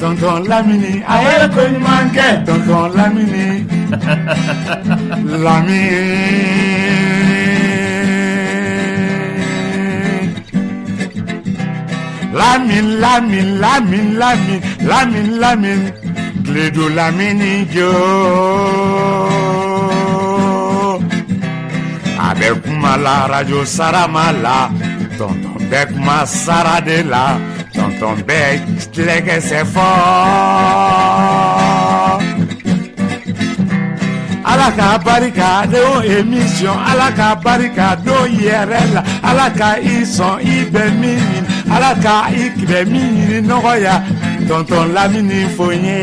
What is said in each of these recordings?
Tonton Lamini a ye ko ɲuman kɛ. Tonton Lamini, Lamini, Lamini, Lamini, Lamini, Lamini, Lamini, Lamini, Tiledu Lamini jo, a bɛ kuma la radio Sarama la. Tonton bɛ kuma sara de la. Tonton bɛ tilɛkɛsɛ fɔ. Ala ka barika don émission, Ala ka barika don yɛrɛ la. Ala ka i sɔn i bɛ min ɲini, Ala ka i bɛ min ɲini nɔgɔya. Tonton Lamini fo n ye.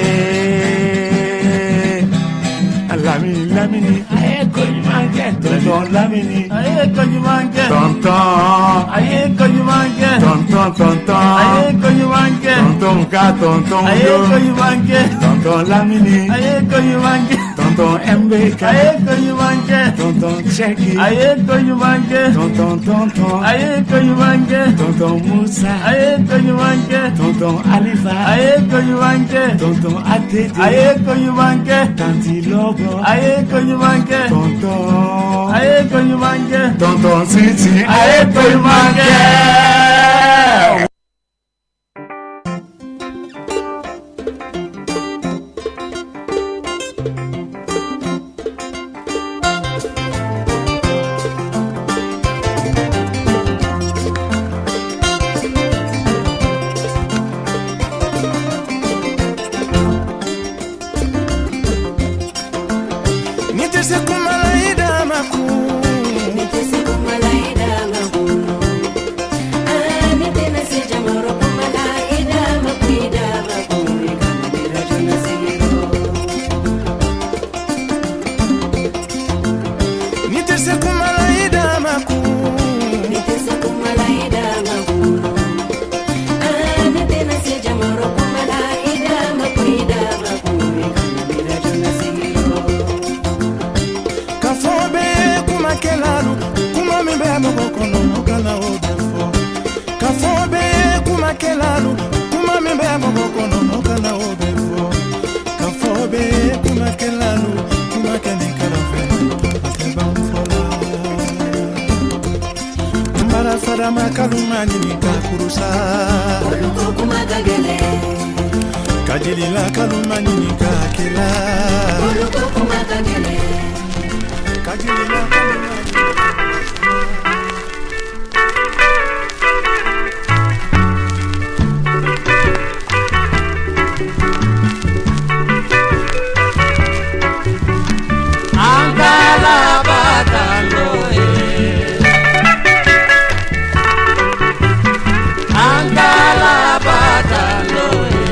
Lamini, Lamini a ye ko ɲuman kɛ. Tonton Lamini a ye ko ɲuman kɛ. Tonton a ye ko ɲuman kɛ. Tonton, tonton a ye ko ɲuman kɛ. Tonton ka tonton a ye yo ko ɲuman kɛ. Tonton Lamini a ye ko ɲuman kɛ. Tonton MBK a ye ko ɲuman kɛ. Tonton Cheki a ye ko ɲuman kɛ. Tonton, tonton a ye ko ɲuman kɛ. Tonton Musa a ye ko ɲuman kɛ. Tonton Alifa a ye ko ɲuman kɛ. Tonton ATT a ye ko ɲuman kɛ. Tanti Lobo a ye ko ɲuman kɛ. Tonton a ye ko ɲuman kɛ. Tonton Sisi a ye ko ɲuman kɛ. Ni tɛ se kuma la, i da ma kun. Ne tɛ se kuma la, i da ma kun. Ah, ne tɛna se jamayɔrɔ kuma la, i da ma kun, i da ma kun. I kana ni radio nasigi. Ni tɛ se kuma la, i da ma kun. Ne tɛ se kuma la, i da ma kun. Ah, ne tɛna se jamayɔrɔ kuma la, i da ma kun, i da ma kun. I kana ni radio nasigi. Ka fɔ bɛɛ kumakɛlalu, kuma min bɛ mɔgɔ kɔnɔ, o kana o bɛɛ fɔ. Ka fɔ bɛɛ kumakɛlalu, kuma min bɛ mɔgɔ kɔnɔ, o kana o bɛɛ fɔ. Ka fɔ bɛɛ kumakɛlalu, kuma kɛ ni kalafɛ, o tɛ ban fɔ la. N bara fadama kaluma ɲini ka kurusa. Olu ko kuma ka gɛlɛn. Ka jelila kaluma ɲini ka kela. Olu ko kuma ka gɛlɛn. Ka jelila kaluma ɲini. An kala batalo ye. An kala batalo ye.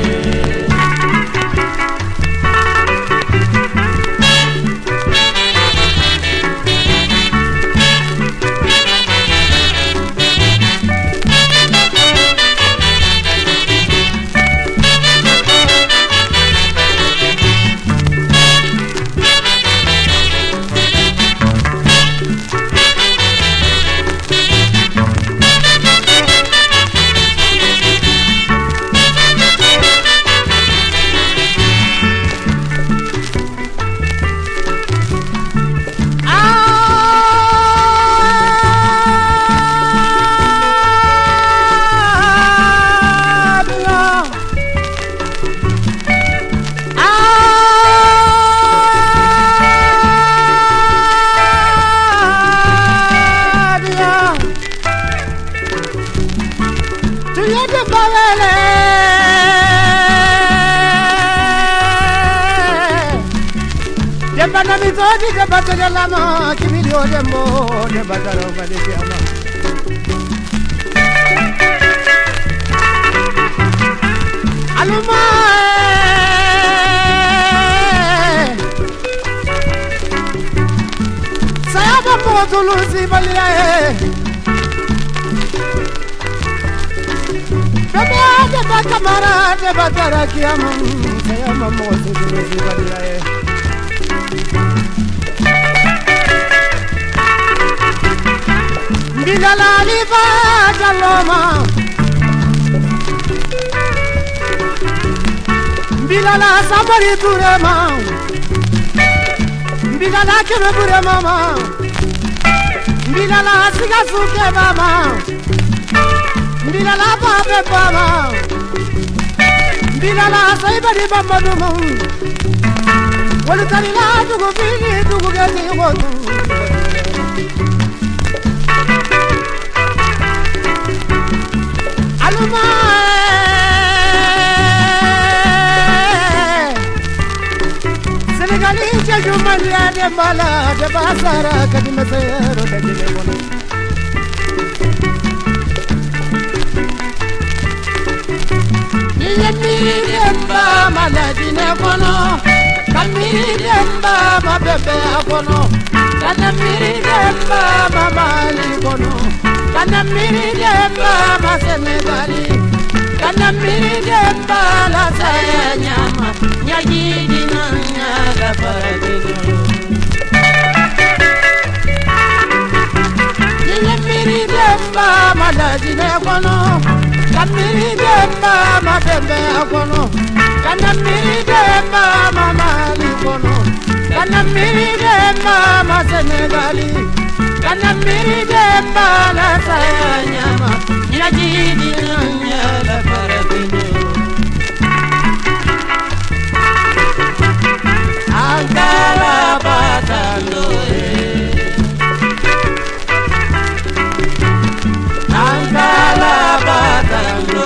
Aluma saya bɛ mɔgɔ tulu sibaliya ye. Bɛɛ de bɛ kamara de bɛ taara kiyama, saya ma mɔgɔ tulu sibaliya ye. Bilal Alifa Jaloma. Bilala Samori Touré ma, Bilala Kebe Burema ma, Bilala Sikassou Keba ma, Bilala Babe Ba ma, Bilala Saibari Mamadou ma, Wolutarila dugu fini dugu gɛti wotu. Aluma Senegali cɛjumaliya de b'a la de b'a sara ka di masayɛrɛ ka di ne kɔnɔ. Ni ye miiri denba ma lajinɛ kɔnɔ, ka miiri denba ma bɛnbɛn kɔnɔ, ka na miiri denba ma Mali kɔnɔ, ka na miiri denba ma Senegali, ka na miiri denba la saya ɲama, ɲaji di na ɲaga farajɛ. Ni ye miiri denba ma lajinɛ kɔnɔ, ka miiri denba ma bɛnbɛn kɔnɔ, ka na miiri denba ma Mali kɔnɔ, ka na miiri denba ma Senegali, ka na miiri denba la saya ɲama, ɲaji di na ɲaga farajɛ. Ankara batando Ankara batando.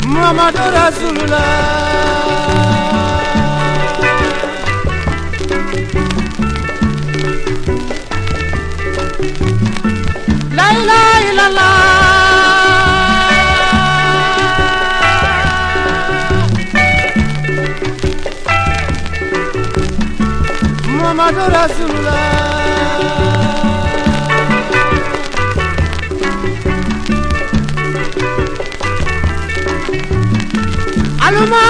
Muhammadu Rasulullah. Muhammadu Rasulullah. Aluma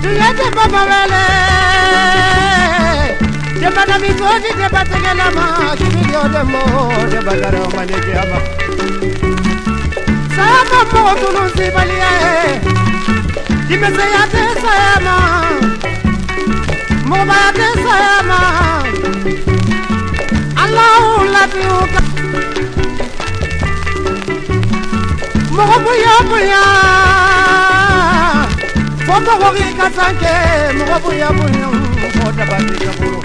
Tuyete baba wele Jebana mi kodi jeba tegela ma Kibi yo demo jeba daro maneke ama Sama mo tunu si baliye Dimese ya te sama Mo ba te sama Allahu la biuka Mɔgɔ bonya bonya fo mɔgɔ k'i ka san kɛ mɔgɔ bonya bonya fo dabali ka bolo.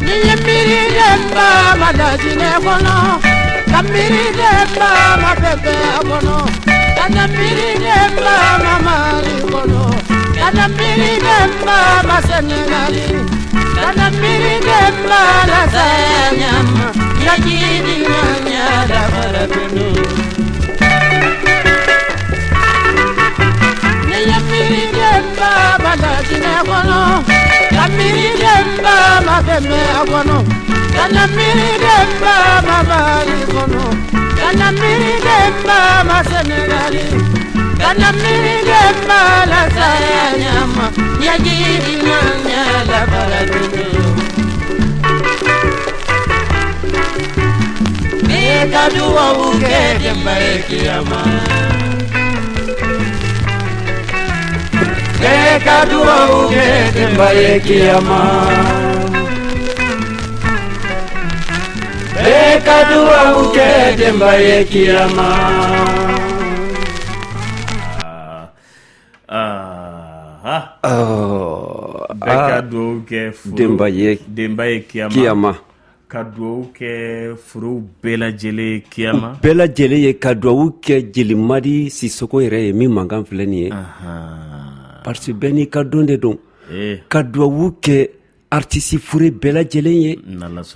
Ni ye miiri denba ma lajinɛ kɔnɔ ka miiri denba ma bɛbɛ kɔnɔ ka na miiri denba ma Mali kɔnɔ ka na miiri denba ma Sɛnɛgali ka na miiri denba la saya ɲama yajidi na ɲada farafinu. Ni ye miiri denba ma lajinɛ kɔnɔ ka miiri denba ma bɛmɛ kɔnɔ ka na miiri denba ma Mali kɔnɔ ka na miiri denba ma Sɛnɛgali ka na miiri denba la saya ɲama yajidi na ɲada farafinu. Bɛɛ ka duwawu kɛ denba ye kiyama. Bɛɛ ka duwawu kɛ denba ye kiyama. Bɛɛ ka duwawu kɛ denba ye kiyama. Bɛɛ ka duwawu kɛ denba ye denba ye kiyama. Kiyama. Ka duwawu kɛ furew bɛɛ lajɛlen ye kiyama. Bɛɛ lajɛlen ye ka duwawu kɛ Jelimadi Sisoko yɛrɛ ye min mankan filɛ nin ye. Parce que bɛɛ n'i ka don de don. Ka duwawu kɛ artiste fure bɛɛ lajɛlen ye.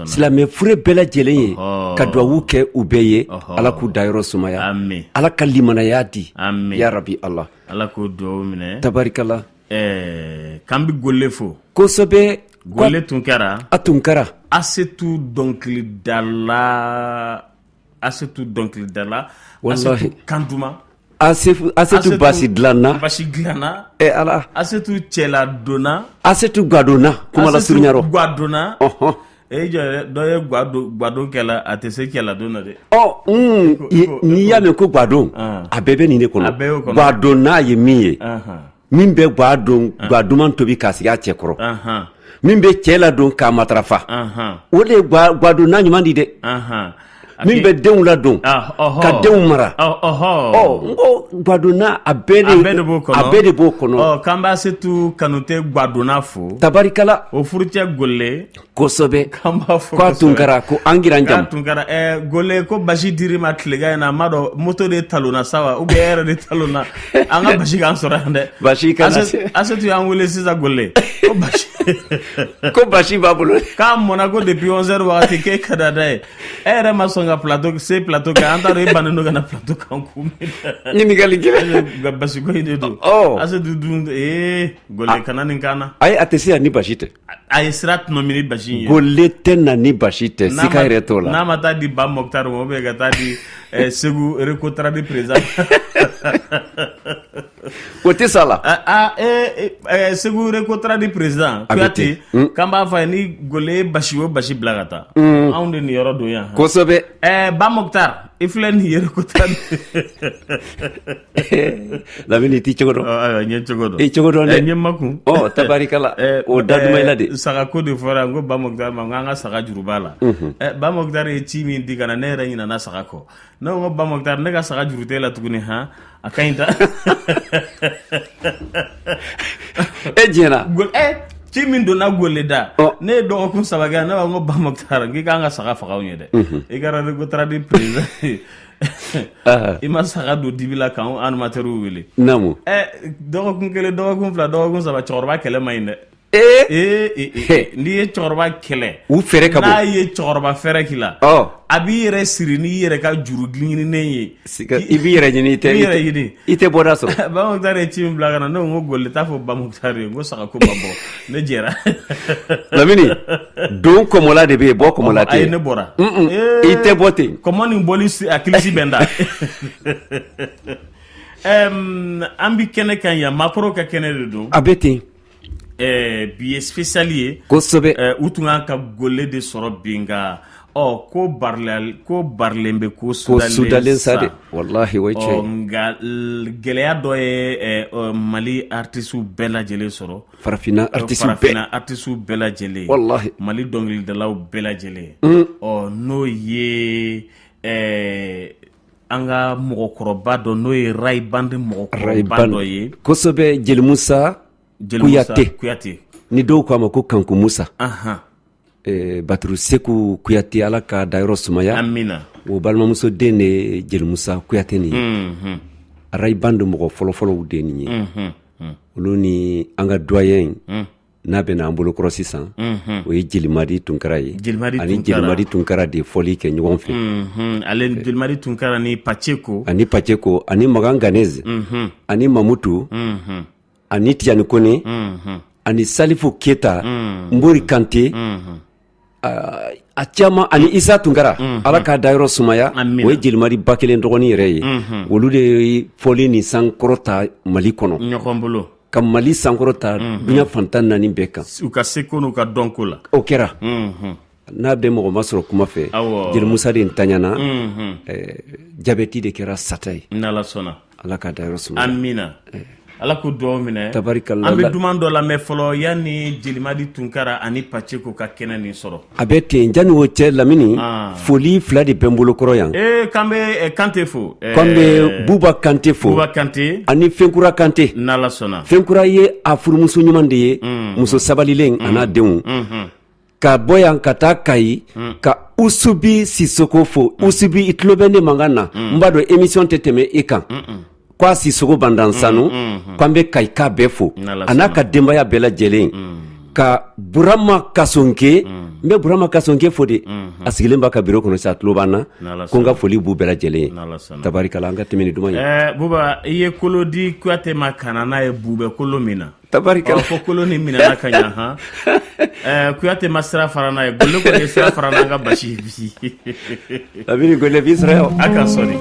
Silamɛ fure bɛɛ lajɛlen ye. Ka duwawu kɛ u bɛɛ ye. Ala k'u dayɔrɔ sumaya. Ala ka limanaya di. Ya rabi Ala. Ala k'o duwawu minɛ. Tabarikala. K'an bɛ Gole fo. Kosɛbɛ. Gole Tunkara. A Tunkara. Asetu dɔnkilidala. Asetu dɔnkilidala. Asetu kanduma. Asetu basi dilanna. Basi dilanna. Ala. Asetu cɛladonna. Asetu gadonna. Kuma la surunya rɔ. Gadonna. E jɔ dɔ ye gadon kɛla a tɛ se cɛladon na dɛ. N'i y'a mɛn ko gadon a bɛɛ bɛ nin de kɔnɔ. A bɛɛ y'o kɔnɔ. Gadonna ye min ye. Min bɛ gadon gaduman tobi k'a sigi a cɛ kɔrɔ. Min bɛ cɛ ladon k'a matarafa. O de ye gadonna ɲuman di dɛ. Min bɛ denw ladon ka denw mara. N ko gadonna a bɛɛ de b'o kɔnɔ. A bɛɛ de b'o kɔnɔ. K'an b'a Asetu Kanute gadonna fo. Tabarikala. O furucɛ Gole. Kosɛbɛ. K'an b'a fo k'a Tunkara ko an giran jam. K'a Tunkara Gole ko basi dir'i ma tilegan in na a ma dɔn moto de talonna sa wa ou bien e yɛrɛ de talonna an ka basi k'an sɔrɔ yan dɛ. Basi kana se. Asetu y'an wele sisan Gole ko basi. Ko basi b'a bolo. K'a mɔnna ko depuis 11h wagati k'e ka d'a da ye. E yɛrɛ ma sɔn ka plateau se plateau kan an t'a dɔn e bannen don ka na plateau kan kun min na. Ɲininkali kelen. Basi ko in de don. Asetu dun Gole kana nin kan na. Ayi a tɛ se yan ni basi tɛ. A ye sira tɔnɔmi ni basi in ye. Gole tɛ na ni basi tɛ sika yɛrɛ t'o la. N'a ma taa di Ba Mɔkutari ma ou bien ka taa di Segu Recotrade président. O tɛ sa la. Segu Recotrade président Kuyate k'an b'a fɔ a ye ni Gole ye basi o basi bila ka taa. Anw de niyɔrɔ don yan. Kosɛbɛ. Ba Mɔkutari i filɛ nin ye Recotrade. Lamini i t'i cogo dɔn. Ayiwa n ye cogo dɔn. I cogo dɔn dɛ. N ye makun. Tabarikala o da duman i la de. Saga ko de fɔra n ko Ba Mɔkutari ma n k'an ka saga juru b'a la. Ba Mɔkutari ye ci min di ka na ne yɛrɛ ɲinɛna saga kɔ. Ne ko Ba Mɔkutari ne ka saga juru t'e la tuguni han a ka ɲi ta. E diɲɛna. Ci min donna Gole da ne ye dɔgɔkun 3 kɛ ne b'a ko Ba Mɔkutari k'i k'an ka saga faga anw ye dɛ. I kɛra Recotrade président ye. I ma saga don dibi la k'anw animateurs wele. Naamu. Dɔgɔkun 1 dɔgɔkun 2 dɔgɔkun 3 cɛkɔrɔba kɛlɛ ma ɲi dɛ. Ee, n'i ye cɛkɔrɔba kɛlɛ, u fɛɛrɛ ka bon. N'a ye cɛkɔrɔba fɛɛrɛ k'i la, a b'i yɛrɛ siri n'i yɛrɛ ka juru ɲininen ye. I b'i yɛrɛ ɲini, i tɛ i b'i yɛrɛ ɲini. I tɛ bɔda sɔrɔ. Ba Mukutari ye ci min bila ka na, ne ko n ko Gole t'a fɔ Ba Mukutari ye n ko sagako ma bɔ, ne jɛra. Lamini, don kɔmɔla de bɛ yen, bɔ kɔmɔla tɛ Ayi, yen. ne bɔra. I tɛ bɔ ten. Kɔmɔ nin bɔli a kilisi bɛ n da. An bi kɛnɛ kan yan, maakɔrɔw ka kɛnɛ de don. A bɛ ten. Bi ye spécial ye. Kosɛbɛ. U tun kan ka Gole de sɔrɔ bi, nka ɔ ko ko barilen bɛ ko ko sudalen sa de, walahi, o ye tiɲɛ ye. Nka gɛlɛya dɔ ye Mali artistes bɛɛ lajɛlen sɔrɔ. Farafinna artistes bɛɛ. Farafinna artistes bɛɛ lajɛlen. Walahi. Mali dɔnkilidalaw bɛɛ lajɛlen. Ɔ, n'o ye an ka mɔgɔkɔrɔba dɔ, n'o ye Rail Band mɔgɔkɔrɔba dɔ ye. Kosɛbɛ, Jeli Musa Kuyate. Kuyate. Ni dɔw k'a ma ko Kanku Musa. Baturu Seku Kuyate, Ala ka dayɔrɔ sumaya. Amina. O balimamuso den de ye Jeli Musa Kuyate nin ye. Rail Band mɔgɔ fɔlɔfɔlɔw den nin ye. Olu ni an ka doyen in n'a bɛna an bolokɔrɔ sisan, o ye Jelimadi Tunkara ye. Ani Jelimadi Tunkara de fɔli kɛ ɲɔgɔn fɛ. Ale Jelimadi Tunkara ni Paceko. Ani Paceko, ani Magan Ganez, ani Mamutu, ani Tijani Kone, ani Salifu Keta, Nbori Kante, a caman, ani Isa Tunkara, Ala k'a dayɔrɔ sumaya. O ye Jelimadi ba kelen dɔgɔnin yɛrɛ ye. Olu de ye fɔli nin sankɔrɔta Mali kɔnɔ. Ɲɔgɔn bolo. Ka Mali sankɔrɔta duɲa fantan naani bɛɛ kan. U ka seko n'u ka dɔnko la. O kɛra. N'a bɛ mɔgɔ ma sɔrɔ kuma fɛ, Jeli Musa de ntanyana, jabɛti de kɛra sata ye. N'Ala sɔnna. Ala k'a dayɔrɔ sumaya. Amina. Ala k'u dugawu minɛ. Tabarikala. An bɛ duman dɔ lamɛn fɔlɔ yanni Jelimadi Tunkara ani Paceko ka kɛnɛ nin sɔrɔ. A bɛ ten. Janni o cɛ, Lamini, foli fila de bɛ n bolo kɔrɔ yan. Ee, k'an bɛ Kante fo. K'an bɛ Buba Kante fo. Buba Kante. Ani Fɛnkura Kante. N'Ala sɔnna. Fɛnkura ye a furumuso ɲuman de ye. Muso sabalilen a n'a denw. Ka bɔ yan ka taa Kayi ka Usubi Sisoko fo. Usubi, i tulo bɛ ne mankan na, n b'a dɔn émission tɛ tɛmɛ i kan. Ko a Sisoko bandan sanu, k'an bɛ Kayika bɛɛ fo a n'a ka denbaya bɛɛ lajɛlen. Ka Burama Kasonke, n bɛ Burama Kasonke fo de, a sigilen b'a ka bureau kɔnɔ sisan, a tulo b'an na, ko n ka foli b'u bɛɛ lajɛlen ye. Tabarikala, an ka tɛmɛ ni duman ye. Buba, i ye kolo di Kuyate ma ka na n'a ye, bu bɛ kolo min na. Tabarikala. Ko kolo ni minɛna ka ɲa han. Kuyate ma sira fara n'a ye, Gole kɔni ye sira fara n'an ka basi bi. Lamini, Gole b'i sɔrɔ yan. A ka sɔnni.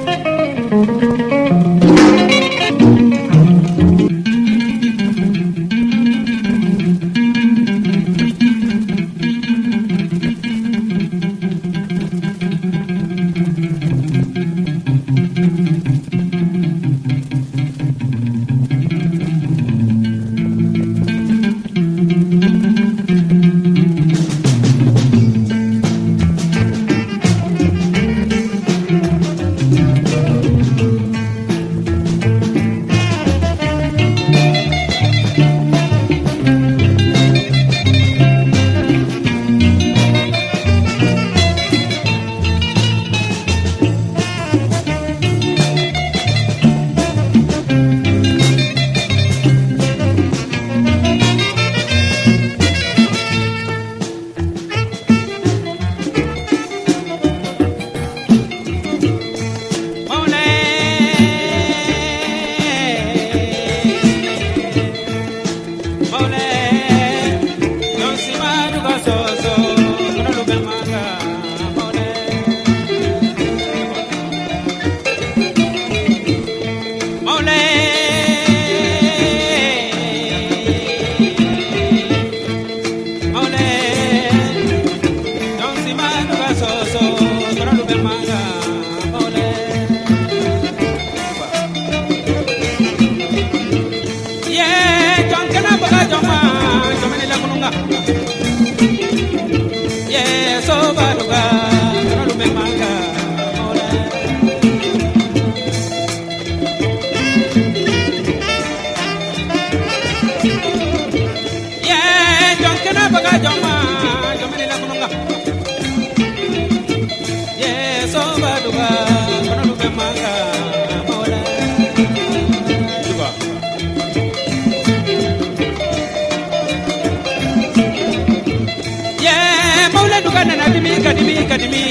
Ka dimi ka dimi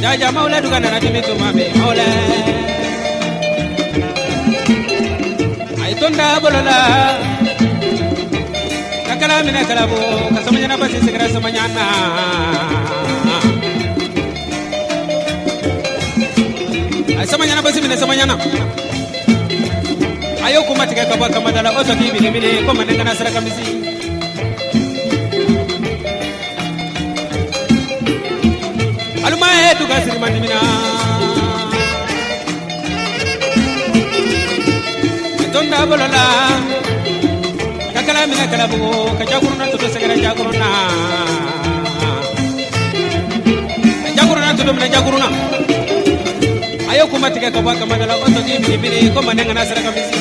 jaja mawla duga nana dimi tuma min mawla ay tonda bolola ka kala minɛ kalabo ka samaɲana basi sɛgɛrɛ samaɲana ay samaɲana basi minɛ samaɲana a y'o kuma tigɛ ka bɔ kamada la o tɔ k'i minɛ ko manden kana saraka misi aluma ye duga sirima dimina tonda bolola ka kala minɛ kalabugu ka jakuruna toto sɛgɛrɛ jakuruna ka jakuruna toto minɛ jakuruna a y'o kuma tigɛ ka bɔ kamada la o tɔ k'i minɛ ko manden kana saraka misi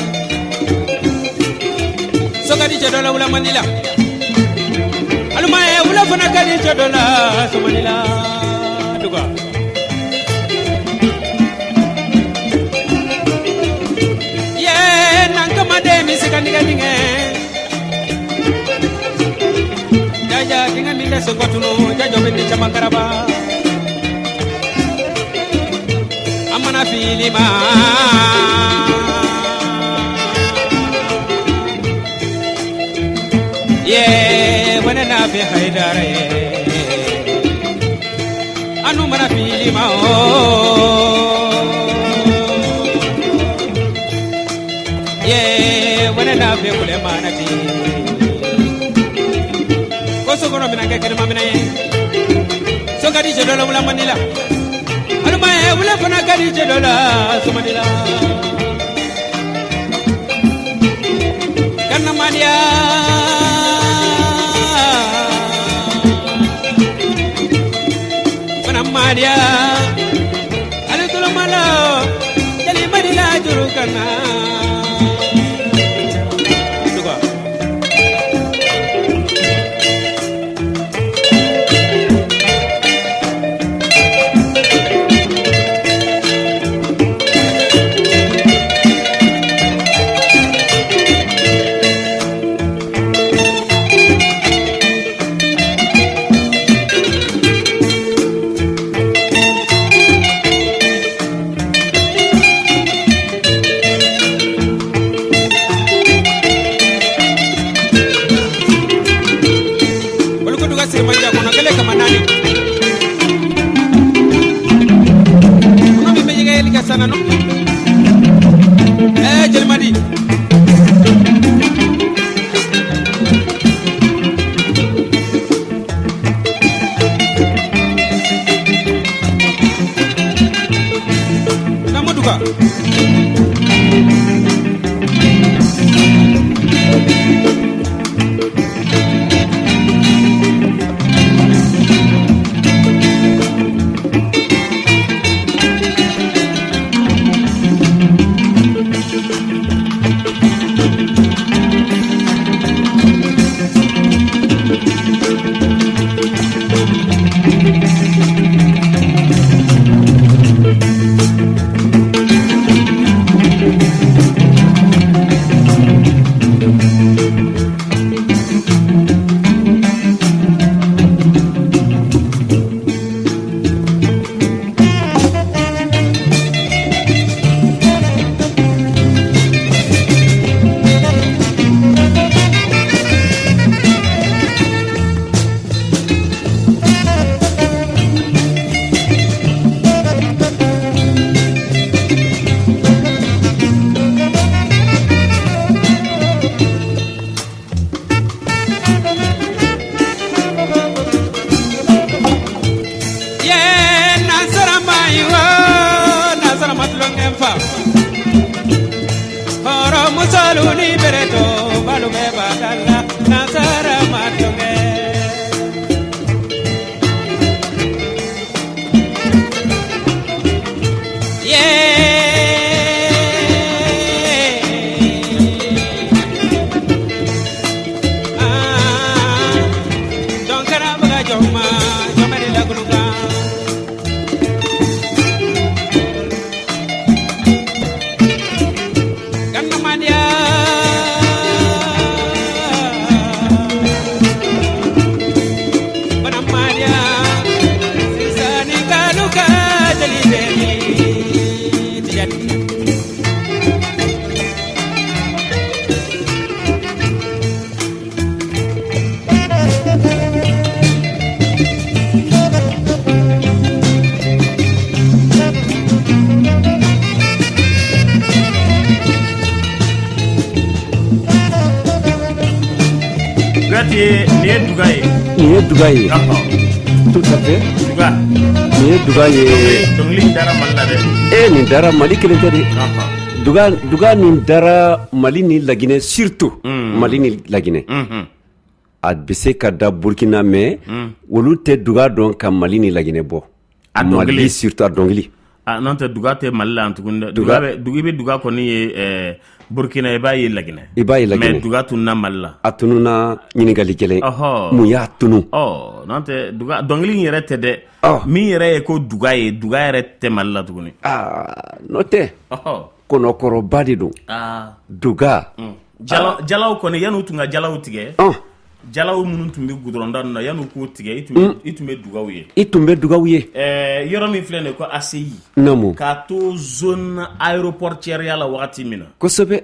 so ka di cɛ dɔ la wula man di la aluma ye wula fana ka di cɛ dɔ la so man di la duga ye nan kama de misi ka niga dingɛ jaja dingɛ min tɛ sɔn ka tunu jaja bɛ ni caman karaba an mana fili ma ye wani na fi haidara ye anu mana fili ma o ye wani na fi kule mana ti ko sokɔnɔ mina kɛ kɛnɛma minɛ ye so ka di cɛ dɔ la wula man di la aluma ye wula fana ka di cɛ dɔ la so man di la kana maniya fana maniya ale tolomala jali madila juru kana duga ye nin ye duga ye. Nin ye duga ye. Tout à fait. Duga. Nin ye duga ye. Dɔnkili in dara Mali la dɛ. E, nin dara Mali kelen tɛ dɛ. Duga, duga nin dara Mali ni Laginɛ, surtout Mali ni Laginɛ. A bɛ se ka da Burkina, mais olu tɛ duga dɔn ka Mali ni Laginɛ bɔ. A dɔnkili. Mali surtout, a dɔnkili. Ah, n'o tɛ, duga tɛ Mali la yan tuguni dɛ. Duga bɛ dugu, i bɛ duga kɔni ye Burkina, i b'a ye Laginɛ. I b'a ye Laginɛ. Mais duga tununna Mali la. A tununna, ɲininkali gɛlɛn. Mun y'a tunu? Ɔ, n'o tɛ, duga dɔnkili in yɛrɛ tɛ dɛ. Min yɛrɛ ye ko duga ye, duga yɛrɛ tɛ Mali la tuguni. Aa, n'o tɛ, kɔnɔkɔrɔba de don duga. Jalaw kɔni, yan'u tun ka jalaw tigɛ, jalaw minnu tun bɛ gudɔrɔnda ninnu na, yan'u k'o tigɛ, i tun bɛ dugaw ye. I tun bɛ dugaw ye. Yɔrɔ min filɛ nin ye ko ACI, Naamu. K'a to zone aéroportuaire la wagati min na,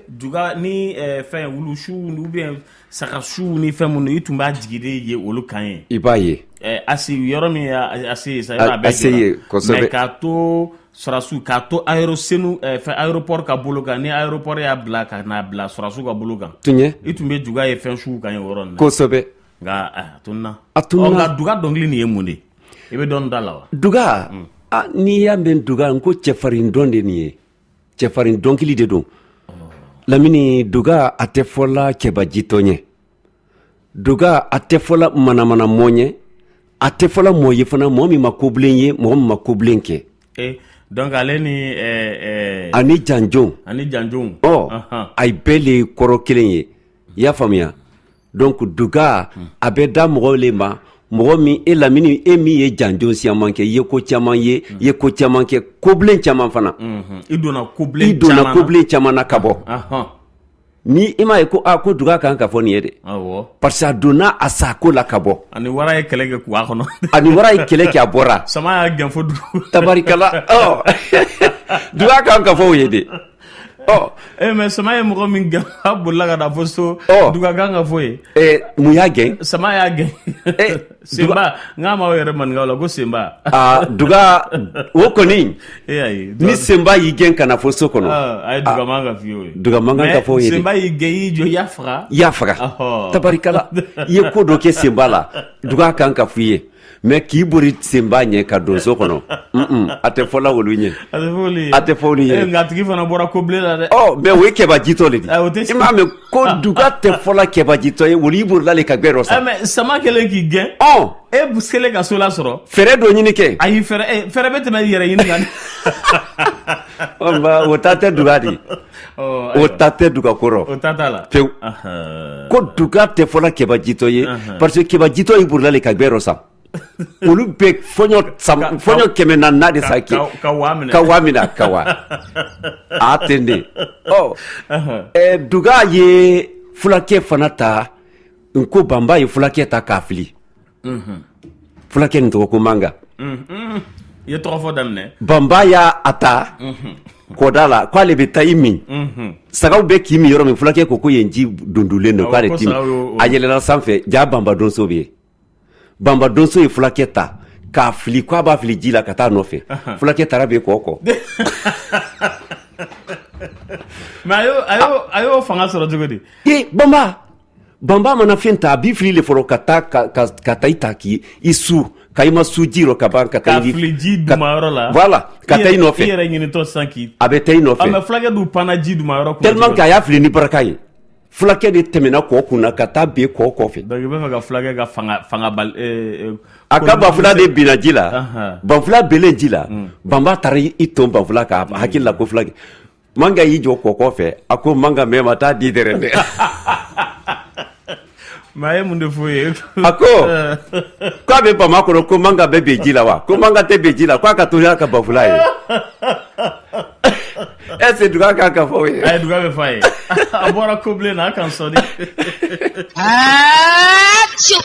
duga ni fɛn wulusiw ou bien sagasiw ni fɛn minnu, i tun b'a jigi de ye olu kan ye. I b'a ye. ACI, yɔrɔ min ye ACI ye sa, yɔrɔ a bɛɛ ACI jɔra. Kosɛbɛ. Mais k'a to sɔrɔsiw, k'a to aéro senu fɛn aéroport ka bolo kan, ni aéroport y'a bila ka n'a bila sɔrɔsiw ka bolo kan, Tiɲɛ. i tun bɛ juga ye fɛn suw kan ye o yɔrɔ nin na. Nka a tununna. A tununna. Ɔ, nka duga dɔnkili nin ye mun de ye? I bɛ dɔɔnin da la wa? Duga, ah, n'i y'a mɛn duga, n ko cɛfarin dɔn de nin ye, cɛfarin dɔnkili de don. Lamini, duga a tɛ fɔla cɛbajitɔ ɲɛ, duga a tɛ fɔla manamana mɔ ɲɛ, a tɛ fɔla mɔɔ ye fana, mɔɔ min ma kobilen ye, mɔgɔ min ma kobilen kɛ. Eh, donc ale ni Ani janjon. Ani janjonw. Ɔ, a bɛɛ le ye kɔrɔ kelen ye, i y'a faamuya? Donc duga a bɛ da mɔgɔw le ma, mɔgɔ min e Lamini, e min ye janjon siyaman kɛ, i ye ko caman ye, i ye ko caman kɛ, kobilen caman fana. I donna kobilen I donna caman na. Kobilen caman na ka bɔ. Ni i m'a ye ko aa, ko duga kan ka fɔ nin ye dɛ, parce que a donna a sako la ka bɔ. Ani wara ye kɛlɛ kɛ kuwa kɔnɔ. Ani wara ye kɛlɛ kɛ, a bɔra. Sama y'a gɛn fo dugu. Tabarikala, ɔ, duga kan ka fɔ o ye de, ɔ. Eh, mais sama ye mɔgɔ min gɛn, a bolila ka na fo so. Duga kan ka fɔ ye. Mun y'a gɛn? Sama y'a gɛn. Senba, n k'a m'aw yɛrɛ maninkaw la ko senba. Aa, duga o kɔni, E ayi. ni senba y'i gɛn ka na fo so kɔnɔ. A ye duga man ka f'i ye o ye. Duga man kan ka fɔ o ye de. Senba y'i gɛn, i y'i jɔ, i y'a faga. I y'a faga. Tabarikala, i ye ko dɔ kɛ senba la, duga kan ka f'i ye. Mais k'i bori senba ɲɛ ka don so kɔnɔ, a tɛ fɔla olu ɲɛ. A tɛ fɔ olu ye. A tɛ fɔ olu ye. Eh, nka a tigi fana bɔra ko bilen la dɛ. Ɔ, mais o ye kɛbajitɔ le di. Ah, o tɛ. I m'a mɛn ko duga tɛ fɔla kɛbajitɔ ye, olu i bolila le ka gbɛ dɔ sa. Mais sama kɛlen k'i gɛn. Ɔ. E kɛlen ka so lasɔrɔ. Fɛɛrɛ dɔ ɲini kɛ. Ayi, fɛɛrɛ fɛɛrɛ bɛ tɛmɛ yɛrɛ ɲini kan. Ɔ, nka o ta tɛ duga di. O ta tɛ duga kɔrɔ. O ta t'a la. Pewu. Ko duga tɛ fɔla kɛbajitɔ ye, parce que kɛbajitɔ y'i bolila le ka gbɛ dɔ san. Olu bɛ fɔɲɔ fɔɲɔ 400 de sa kɛ. Ka waa minɛ. Ka waa minɛ, ka wa a ten de. Ɔ, duga ye fulakɛ fana ta, n ko banba ye fulakɛ ta k'a fili. Fulakɛ nin tɔgɔ ko Manga. I ye tɔgɔ fɔ daminɛ. Banba y'a a ta kɔda la k'ale bɛ taa i min. Sagaw bɛ k'i min yɔrɔ min, fulakɛ ko ko yen ji dundulen don, Awɔ, k'ale ko t'i min. sagaw y'o- A yɛlɛla sanfɛ, ja banba donso bɛ yen. Banba donso ye fulakɛ ta k'a fili, k'a b'a fili ji la ka taa nɔfɛ. Fulakɛ taara bɛ kɔ kɔ. Mais a y'o fanga sɔrɔ cogo di? E, banba mana fɛn ta, a b'i fili le fɔlɔ ka taa ka taa i ta k'i i su ka i ma su ji rɔ ka ban ka taa K'a i fili ji dumayɔrɔ la. Voilà, ka taa i nɔfɛ. I yɛrɛ ɲinitɔ sisan k'i. A bɛ taa i nɔfɛ. Ah, mais fulakɛ dun panna ji dumayɔrɔ kunna. Tellement que a y'a fili ni baraka ye, fulakɛ de tɛmɛna kɔ kunna ka taa ben kɔ kɔfɛ. Donc i b'a fɛ ka fulakɛ ka fanga bali. A ka banfula de binna ji la. Banfula belen ji la, banba taara i ton banfula kan, a hakili la ko fulakɛ Manga y'i jɔ kɔ kɔfɛ. A ko Manga mɛ ma taa di dɛrɛ dɛ. Mais a ye mun de f'o ye? A ko k'a bɛ bama kɔnɔ, ko Manga bɛ ben ji la wa? Ko Manga tɛ ben ji la, k'a ka to n'a ka banfula ye. Est ce que duga kan ka fɔ o ye? A ye duga bɛ f'a ye. A bɔra ko bilen na, a kan sɔnni. Achoo!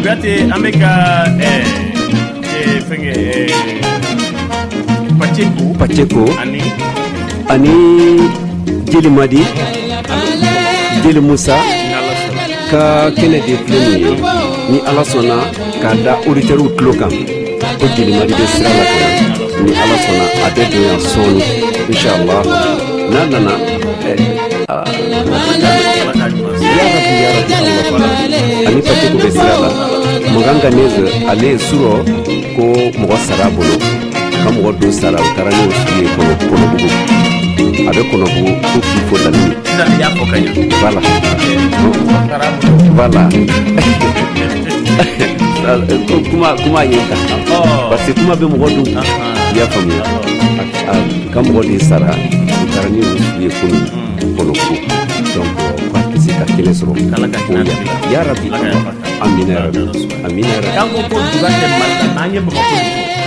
Kuyate, an bɛ ka fɛnkɛ Pacheco. Pacheco. Ani ani Jeli Madi, Jeli Musa ka kɛnɛ de filɛ nin ye. Ni Ala sɔnna, k'a da auditeurs tulo kan ko Jeli Madi bɛ sira la ka na. Ni Ala sɔnna, a bɛ don yan sɔɔni, inshallah. N'a nana, ya Rabbi, ya Rabbi, Allah. Ani Pacheco bɛ sira la. Makan ka neze ale ye surɔ ko mɔgɔ sara bolo, ka mɔgɔ don sara, u taara n'o su ye kɔnɔ Kɔnɔbugu. A bɛ Kɔnɔbugu ko k'i fo lamini. Sisan i y'a fɔ ka ɲa. Voilà, voilà, kuma kuma ye ta, parce que kuma bɛ mɔgɔ dun, i y'a faamuya. Ka mɔgɔ de sara, u taara ni o su ye kunu Kɔnɔbugu. Donc k'a tɛ se ka kɛnɛ sɔrɔ. Ya Rabbi, amina ya Rabbi, amina ya Rabbi. K'an ko ko duga tɛ Mali la, n'an ye Bamakɔ.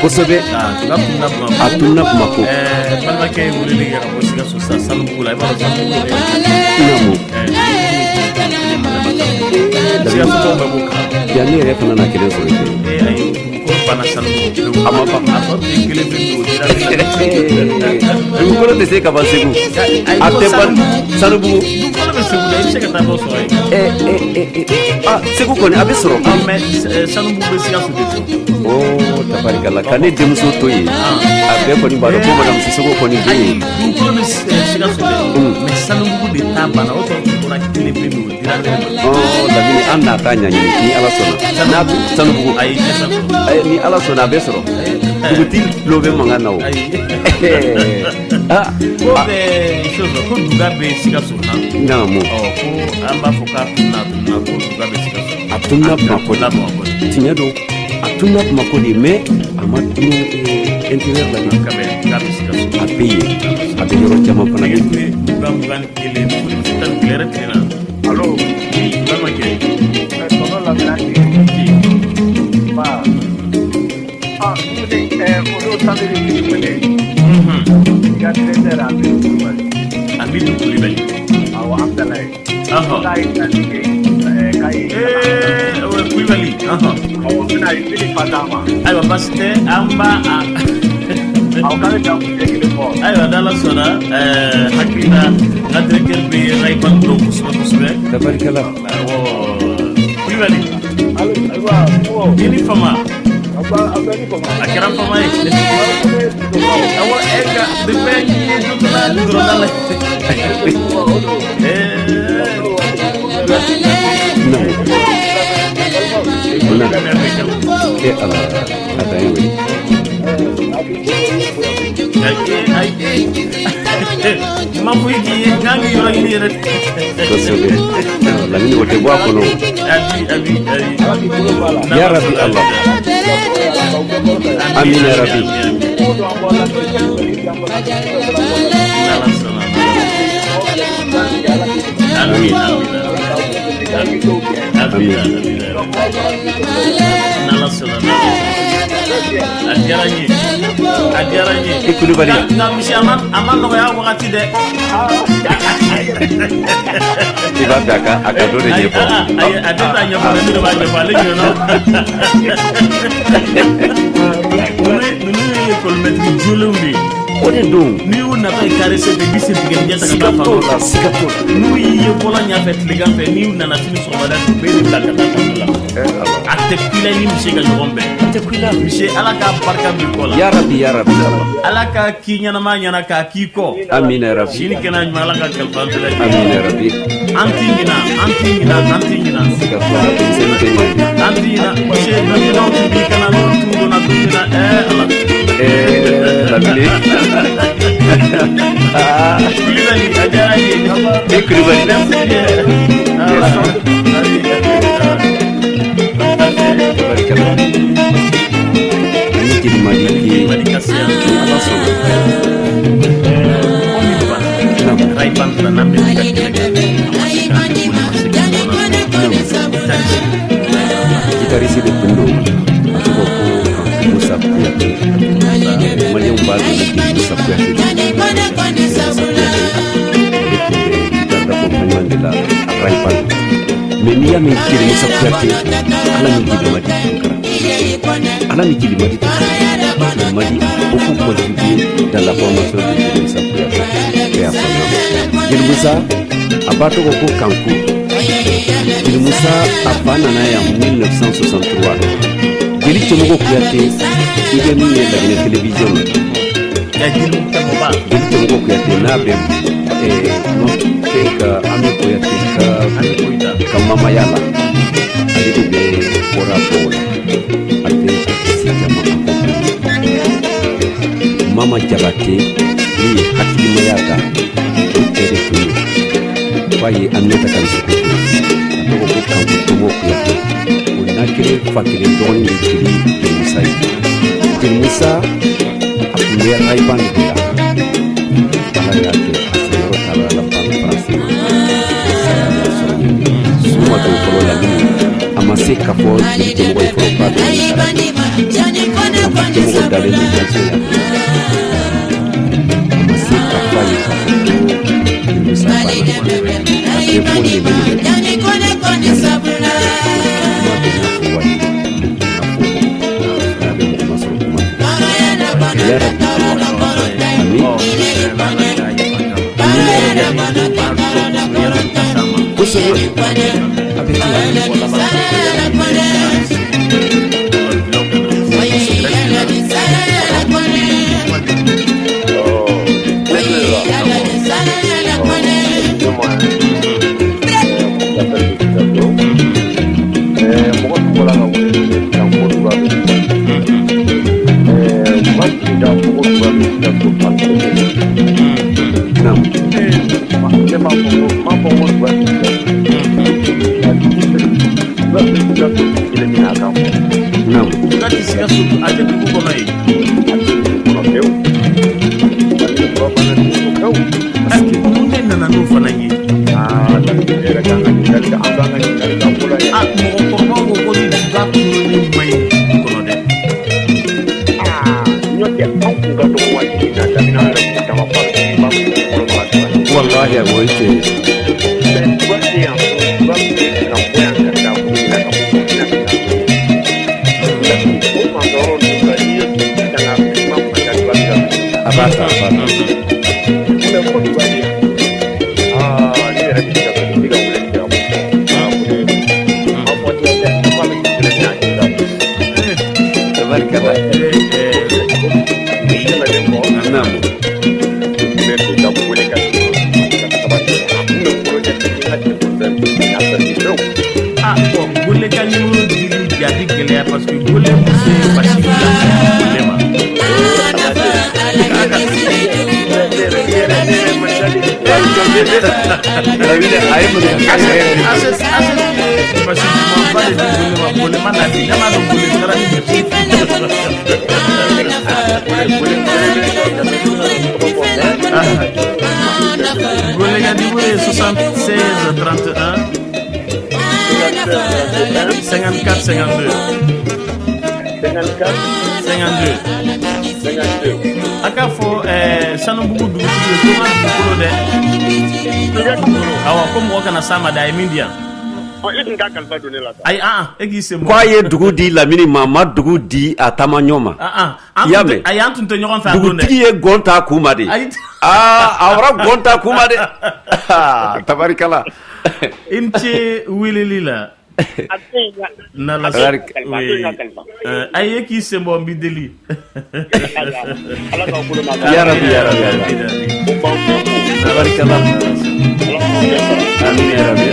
Kosɛbɛ. Duga tununa Bamakɔ. A tununa Bamakɔ. Balimakɛ ye weleli kɛ ka bɔ Sikaso sisan, Sanubugu la. I b'a dɔn Sanubugu yɛrɛ. Naamu. Sikasokaw bɛɛ b'o kalama. Yan ne yɛrɛ fana na kelen sɔrɔ yen. Ee ayi, dugukolo banna Sanubugu pewu. A ma ban. A tɔ tun ye kelen bɛ min, o dira ne la. Dugukolo tɛ se ka ban Segu. A tɛ ban Sanubugu. Dugukolo bɛ Segu dɛ, i bɛ se ka taa dɔ sɔrɔ yen. Ah, Segu kɔni a bɛ sɔrɔ. Mais Sanubugu bɛ Sikaso de fɛ. Oh, tabarikala, ka ne denmuso to yen, a bɛɛ kɔni b'a dɔn ko madame Sisoko kɔni bɛ yen. Dugukolo bɛ Sikaso dɛ, mais Sanubugu de ta banna, o tɔ tun tora kelen pe min, o dira ne ma. Oh, Lamini, an n'a ta ɲaɲini ni Ala sɔnna. N'a bɛ Sanubugu. Ayi, ɲɛ sɔrɔ. Ni Ala sɔnna, a bɛ sɔrɔ. Dugutigi tulo bɛ mankan na o. Ah, ko bɛ chose ko duga bɛ Sikaso na. Naamu. Ɔ, ko an b'a fɔ k'a tununa, a tununa, ko duga bɛ Sikaso. A tununa Bamakɔ de. Tiɲɛ don, a tununa Bamakɔ de, mais a ma tunu intérieur la de. K'a bɛ Sikaso. A bɛ yen, a bɛ yɔrɔ caman fana. Nɛgɛ 21 11 yɛrɛ tile na. Allo. Oui, balimakɛ. Tonton Lamine, ba. Ah, olu samedi k'i wele. I ka 13h, Amidu Kulubali. Amidu Kulubali. Awɔ, Amudalayi. K'a ye tali kɛ, k'a ye. Kulubali. Awɔ, n bɛna n bɛna fa d'a ma. Ayiwa, baasi tɛ, an b'a a. Awɔ, k'a bɛ dan kuncɛ kelen fɔ. Ayiwa, n'Ala sɔnna, hakili la, n ka directeur bɛ Rayiban dɔn kosɛbɛ kosɛbɛ. Tabarikala. Awɔ, Kulubali. Allo, ayiwa, I ni fama. A A kɛra fama ye. Awɔ, e ka depuis n ye dɔ la dɔrɔn la. Naamu. Eh Ala, a dan ye o ye. Ma foyi k'i ye, n kan k'i yɔrɔ ɲini yɛrɛ. Kosɛbɛ. Lamini, o tɛ bɔ a kɔnɔ. Abi, abi, abi. Ya Rabbi Allah. Amina ya Rabbi. Amin, amin. Amin, amin. N'Ala sɔnna. A diyara n ye. A diyara n ye. I Kulubali. Nka misi, a ma nɔgɔya wagati dɛ. I b'a fɛ a ka dɔ de ɲɛfɔ. Ayi, a tɛ taa ɲɛfɔ dɛ, ne de b'a ɲɛfɔ, ale ɲinɛna. Ninnu ye école jolenw de ye. O de don. N'i y'u natɔ ye carré sen fɛ, i b'i sen tigɛ ɲɛ ta ka taa Siga t'o la, siga t'o la. N'u y'i ye bɔlɔn ɲɛfɛ tilegan fɛ, n'i nana sini sɔgɔmada fɛ, u b'e de bila ka taa kaso la. A tɛ ku i la, i ni misi ka ɲɔgɔn bɛn. A tɛ ku i la. Misi, Ala k'a barika b'i kɔ la. Ya Rabbi, ya Rabbi Allah. Ala ka k'i ɲɛnama ɲɛna k'a k'i kɔ. Amina ya Rabbi. Sini kɛnɛ ɲuman, Ala ka kalifa an bɛɛ lajɛlen. Amina ya Rabbi. An t'i ɲina, an t'i ɲina, an t'i ɲina. Siga t'o la, denmisɛnnin tɛ ɲɛ. An t'i ɲina. Misi, laminiw tun b'i kana, n'olu tun donna don min na, Ala. Lamini. Kulibali, a diyara n ye. E Kulibali. Merci bien. Tabarikala. Ani Jeli Madi k'i ni Ala sɔnna. Mɔgɔ min banna Rayiban bila n'an bɛ ka kɛlɛ kɛ, a ma se k'an boli, a ma se k'an bɔnna. Guitariste de tun don, a tɔgɔ ko Kanku Musa Kuyate. Maliyɛnw b'a dɔn ni Jeli Musa Kuyate de. Musa Kuyate, ale tun bɛ guitare d'accompagnement de la Rayiban. Mais n'i y'a mɛn Jeli Musa Kuyate, Ala ni Jeli Madi Tunkara, Ala ni Jeli Madi Tunkara, Jeli Madi a beaucoup contribué dans la formation de Jeli Musa Kuyate. E y'a faamuya, Jeli Musa, a ba tɔgɔ ko Kanku. Jeli Musa, a fa nana yan 1963. Jeli Cɛmɔgɔ Kuyate, i bɛ min ye Laginɛ télévision na, Jeli Cɛmɔgɔba. Jeli Cɛmɔgɔ Kuyate n'a bɛ fɛn ka Ami Kuyate ka Ami Koyita. Ka mamaya la, ale de bɛ kɔra bɔ o la. A bɛ artiste caman accompagner. Mama Jabate min ye hakilimaya ta, o cɛ de tun don f'a ye Aminata Kamisoko to, a tɔgɔ ko Kanku Tomo Kuyate. O na kelen fa kelen dɔgɔnin de jeli Jeli Musa ye. Jeli Musa, a tun bɛ Ray-Ban de la. Ala y'a kɛ a sigiyɔrɔ taara laban Faransi ma. Saya y'a sɔrɔ yen. Su ma don fɔlɔ la minnu, a ma se k'a fɔ jeli cɛmɔgɔ ye fɔlɔ k'a bɛ nin sara. Cɛmɔgɔ dalen don tension y'a fɛ, a ma se k'a fɔ a ye k'a fɔ ko Jeli Musa banna. A bɛ fɔ nɛmɛ nɛmɛ kuma bɛ n'a fɔ waati n'a fɔ n'a bɛ mɔgɔ ma sɔrɔ kuma tɛ yarabi. Ami, kosɛbɛ, a bɛ ten. Mɔgɔ min bɔra ka wele kan ko duba bɛ ba sigida ko duba bɛ Sikaso fan kelen. Naam. Ne m'a fɔ ko m'a fɔ ko duba bɛ Sikaso, nka dugu bɛ duba bɛ Sikaso kelen min na a kan fɔ. Naam. Duga tɛ Sikaso, a tɛ dugu kɔnɔ yen. A tɛ dugu kɔnɔ pewu, ani duba fana dugu kɔnɔ pewu. Parce que Mun de nana n'o fana ye? Aa, ne yɛrɛ kan ka ɲininkali kɛ, an kan ka ɲininkali kɛ an bolo yan. A mɔgɔkɔrɔbaw ko ko ni duga tununnen man ɲi dugu kɔnɔ dɛ. Aa, n'o tɛ anw kun ka dɔgɔ waati min na, daminɛ an yɛrɛ kun caman fa bɛ ba bolo ma duba. Wallahi, o ye tiɲɛ ye. Mais duba tɛ yan, duba bɛ ka bɔ yan ka taa Burukina, ka bɔ Burukina ka taa o fan yɔrɔ ninnu la. N'i ye dugu ta ka ma kun ka duba bɛ ka A b'a ta, a b'a ta. Mais ko duba tɛ yan. Aa, ne yɛrɛ bɛ se ka ne ka wele kɛ ka bɔ. Aa, ko ne ma fɔ ten dɛ, kuma bɛ kelen min na sisan. Tabarikala. Tɛmɛnen kɔ, Naam. n bɛ fɛ ka wele ka ka sabali a kun bɛ bolo ɲɛ n ka telefɔni bɛɛ a pɛrɛn pewu. Ah bon, Gole ka numéro dili jaabi gɛlɛya parce que Gole muso ye basi dilan ka di Gole ma. Ne yɛrɛ ma dali. Lamine, a ye mun Ase ase ase ye basi dumanba de di Gole ma, Gole ma na bi, ne m'a dɔn Gole taara ni basi. Gole gole gole bɛ tɔgɔ fɔ mais Gole ka numéro ye 76 31 54 52. 54 52. 52. A k'a fɔ Sanubugu dugutigi ye ko n ka dugukolo dɛ. I ka dugukolo. Awɔ, ko mɔgɔ kana s'a ma dɛ, a ye min di yan. Ɔ, e tun t'a kalifa don ne la sa. Ayi, an e k'i sen bɔ. Ko a ye dugu di Lamini ma, a ma dugu di a taamaɲɔ ma. Ah ah, an I y'a tun tɛ mɛn? Ayi, an tun tɛ ɲɔgɔn fɛ a don dɛ. Dugutigi ye gɔn ta kun ma de. Ayi. Aa, a bɔra gɔn ta kun ma de. Tabarikala. I ni ce weleli la. A tɛ yen ka N'Ala a tɛ yen ka kalifa, a tɛ yen ka oui. kalifa. Ayi, e k'i sen bɔ, n b'i deli. Ayiwa, Ala k'aw bolo mɛn a ka Ya Rabbi, ya Rabbi, ya Rabbi. Amin, amin. O b'aw bɛɛ fo. Tabarikala. Ala k'aw bɛɛ sara. Amin ya Rabbi.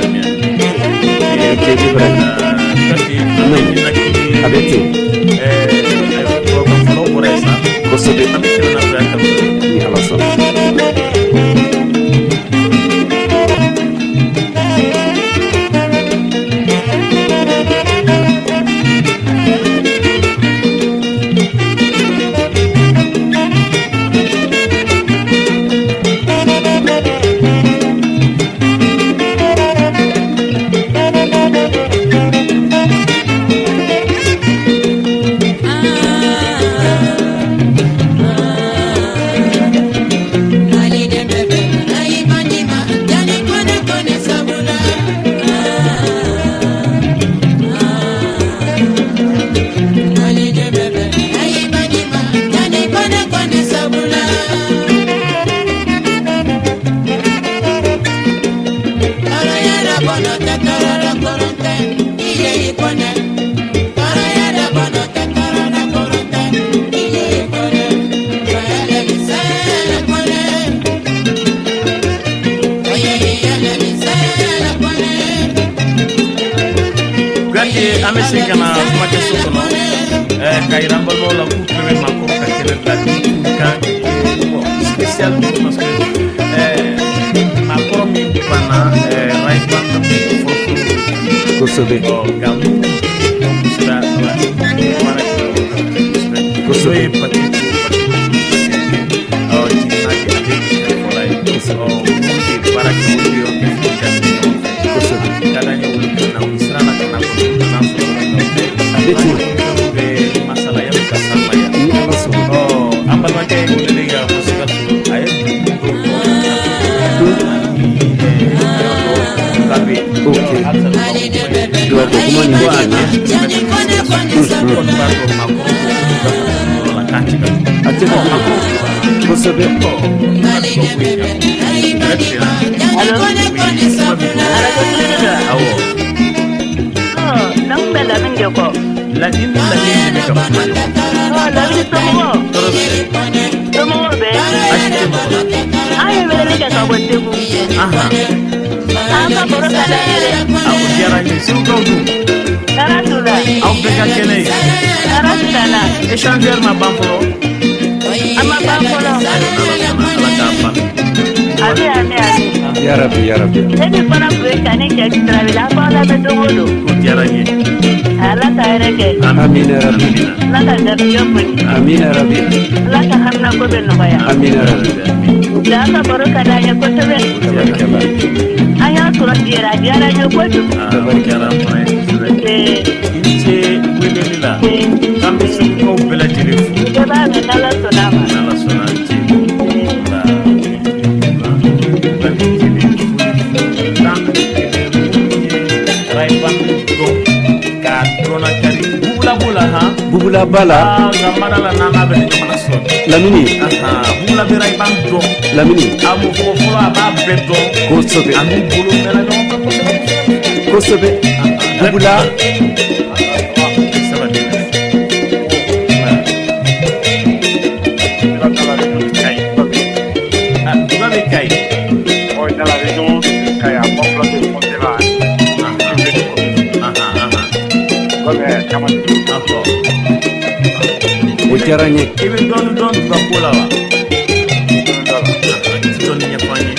I ce Ibrahim. Kasi an bɛ ninakili. A bɛ ten. Ayiwa, tubabukan fɔlɔ bɔra yen sa. Kosɛbɛ. An bɛ tɛmɛ n'a fɛ kan. Ni Ala sɔnna. Ah. Jabate, an bɛ segin ka na kumakɛso kɔnɔ ka yira an balimaw la k'u tulo bɛ maakɔrɔ ka kɛnɛ la bi kan bon spécial parce que maakɔrɔ min banna Rail Band fɔlɔ fɔlɔ. Ɔ nka minnu dɔn kosɛbɛ baara kɛ kosɛbɛ, n'o ye Patrick ɔ jiginna ale ye fɔla ye. Ɔ minnu de baara kɛ, olu de orchestre daminɛ ɲɔgɔn fɛ. Ka d'an ye olu ka na, u siranna ka na kɔni, u nana sɔrɔ yɔrɔ min na o tɛ. A bɛ ten. An bɛ masala yanni ka s'an ma yan. Ni Ala sɔnna. Ɔ an balimakɛ ye weleli kɛ ka bɔ Sikaso, a ye dugu dɔw fɔ ani yɔrɔ dɔ bɛ yen. Halisa Duwawu kuma nin bɛ ten na. Kɔni b'a dɔn maakɔrɔ yɔrɔ la k'a cɛ ka jugu. A cɛ ka jugu kosɛbɛ. Awɔ. Ne tun bɛ Lamini de kɔ. Lamini ni Lamini de bɛ ka kuma ɲɔgɔn fɛ. Lamini somɔgɔw? Tɔɔrɔ si tɛ. Somɔgɔw bɛ? Baasi tɛ mɔgɔ la. An ye weleli kɛ ka bɔ Segu. An ka baro ka d'an ye dɛ. A o diyara n ye. Segukaw dun? Tɔɔrɔ t'u la. Aw bɛɛ ka kɛnɛ ye. Tɔɔrɔ si t'an na. Échangeur ma ban fɔlɔ? A ma ban fɔlɔ. Ala k'a ban. Ami ami ami. Yarabi yarabi. Ne min fana tun ye Kani cɛ Tarawele, an b'aw lamɛn don o don. O diyara n ye. Ala ka hɛrɛ kɛ. Amina yarabi. Ala ka garijɛgɛ foni. Amina yarabi. Ala ka haminanko bɛ nɔgɔya. Amina yarabi. Nka an ka baro ka d'an ye kosɛbɛ. Tabarikala. An y'a sɔrɔ bi yɛrɛ, a diyara an ye kojugu. O diyara an fana ye kosɛbɛ. I ni ce weleli la. K'an bɛ segukaw bɛɛ lajɛlen fo. Bɛɛ b'a mɛn n'Ala sɔnna a ma. N'Ala sɔnna, a ni ce. Nba. Tan ni kelen minnu ye Rail Band dɔn k'a dɔnna kari Bubula b'o la han. Bubula b'a la. Aa nka mada la n'an n'a bɛ ɲɔgɔn lasɔrɔ. Lamini. Bubula bɛ Rail Band dɔn. Lamini. A m'o fɔ fɔlɔ, a b'a bɛɛ dɔn. Kosɛbɛ. A n'u bolo mɛnna ɲɔgɔn fɛ kosɛbɛ. Kosɛbɛ. Bubula. Sabati. Ah, Duga bɛ Kayi. Dans la région de Kaya, Bambilor de là. O diyara n ye. I bɛ dɔɔni dɔn Duga ko la wa? I ti dɔɔni ɲɛfɔ an ye.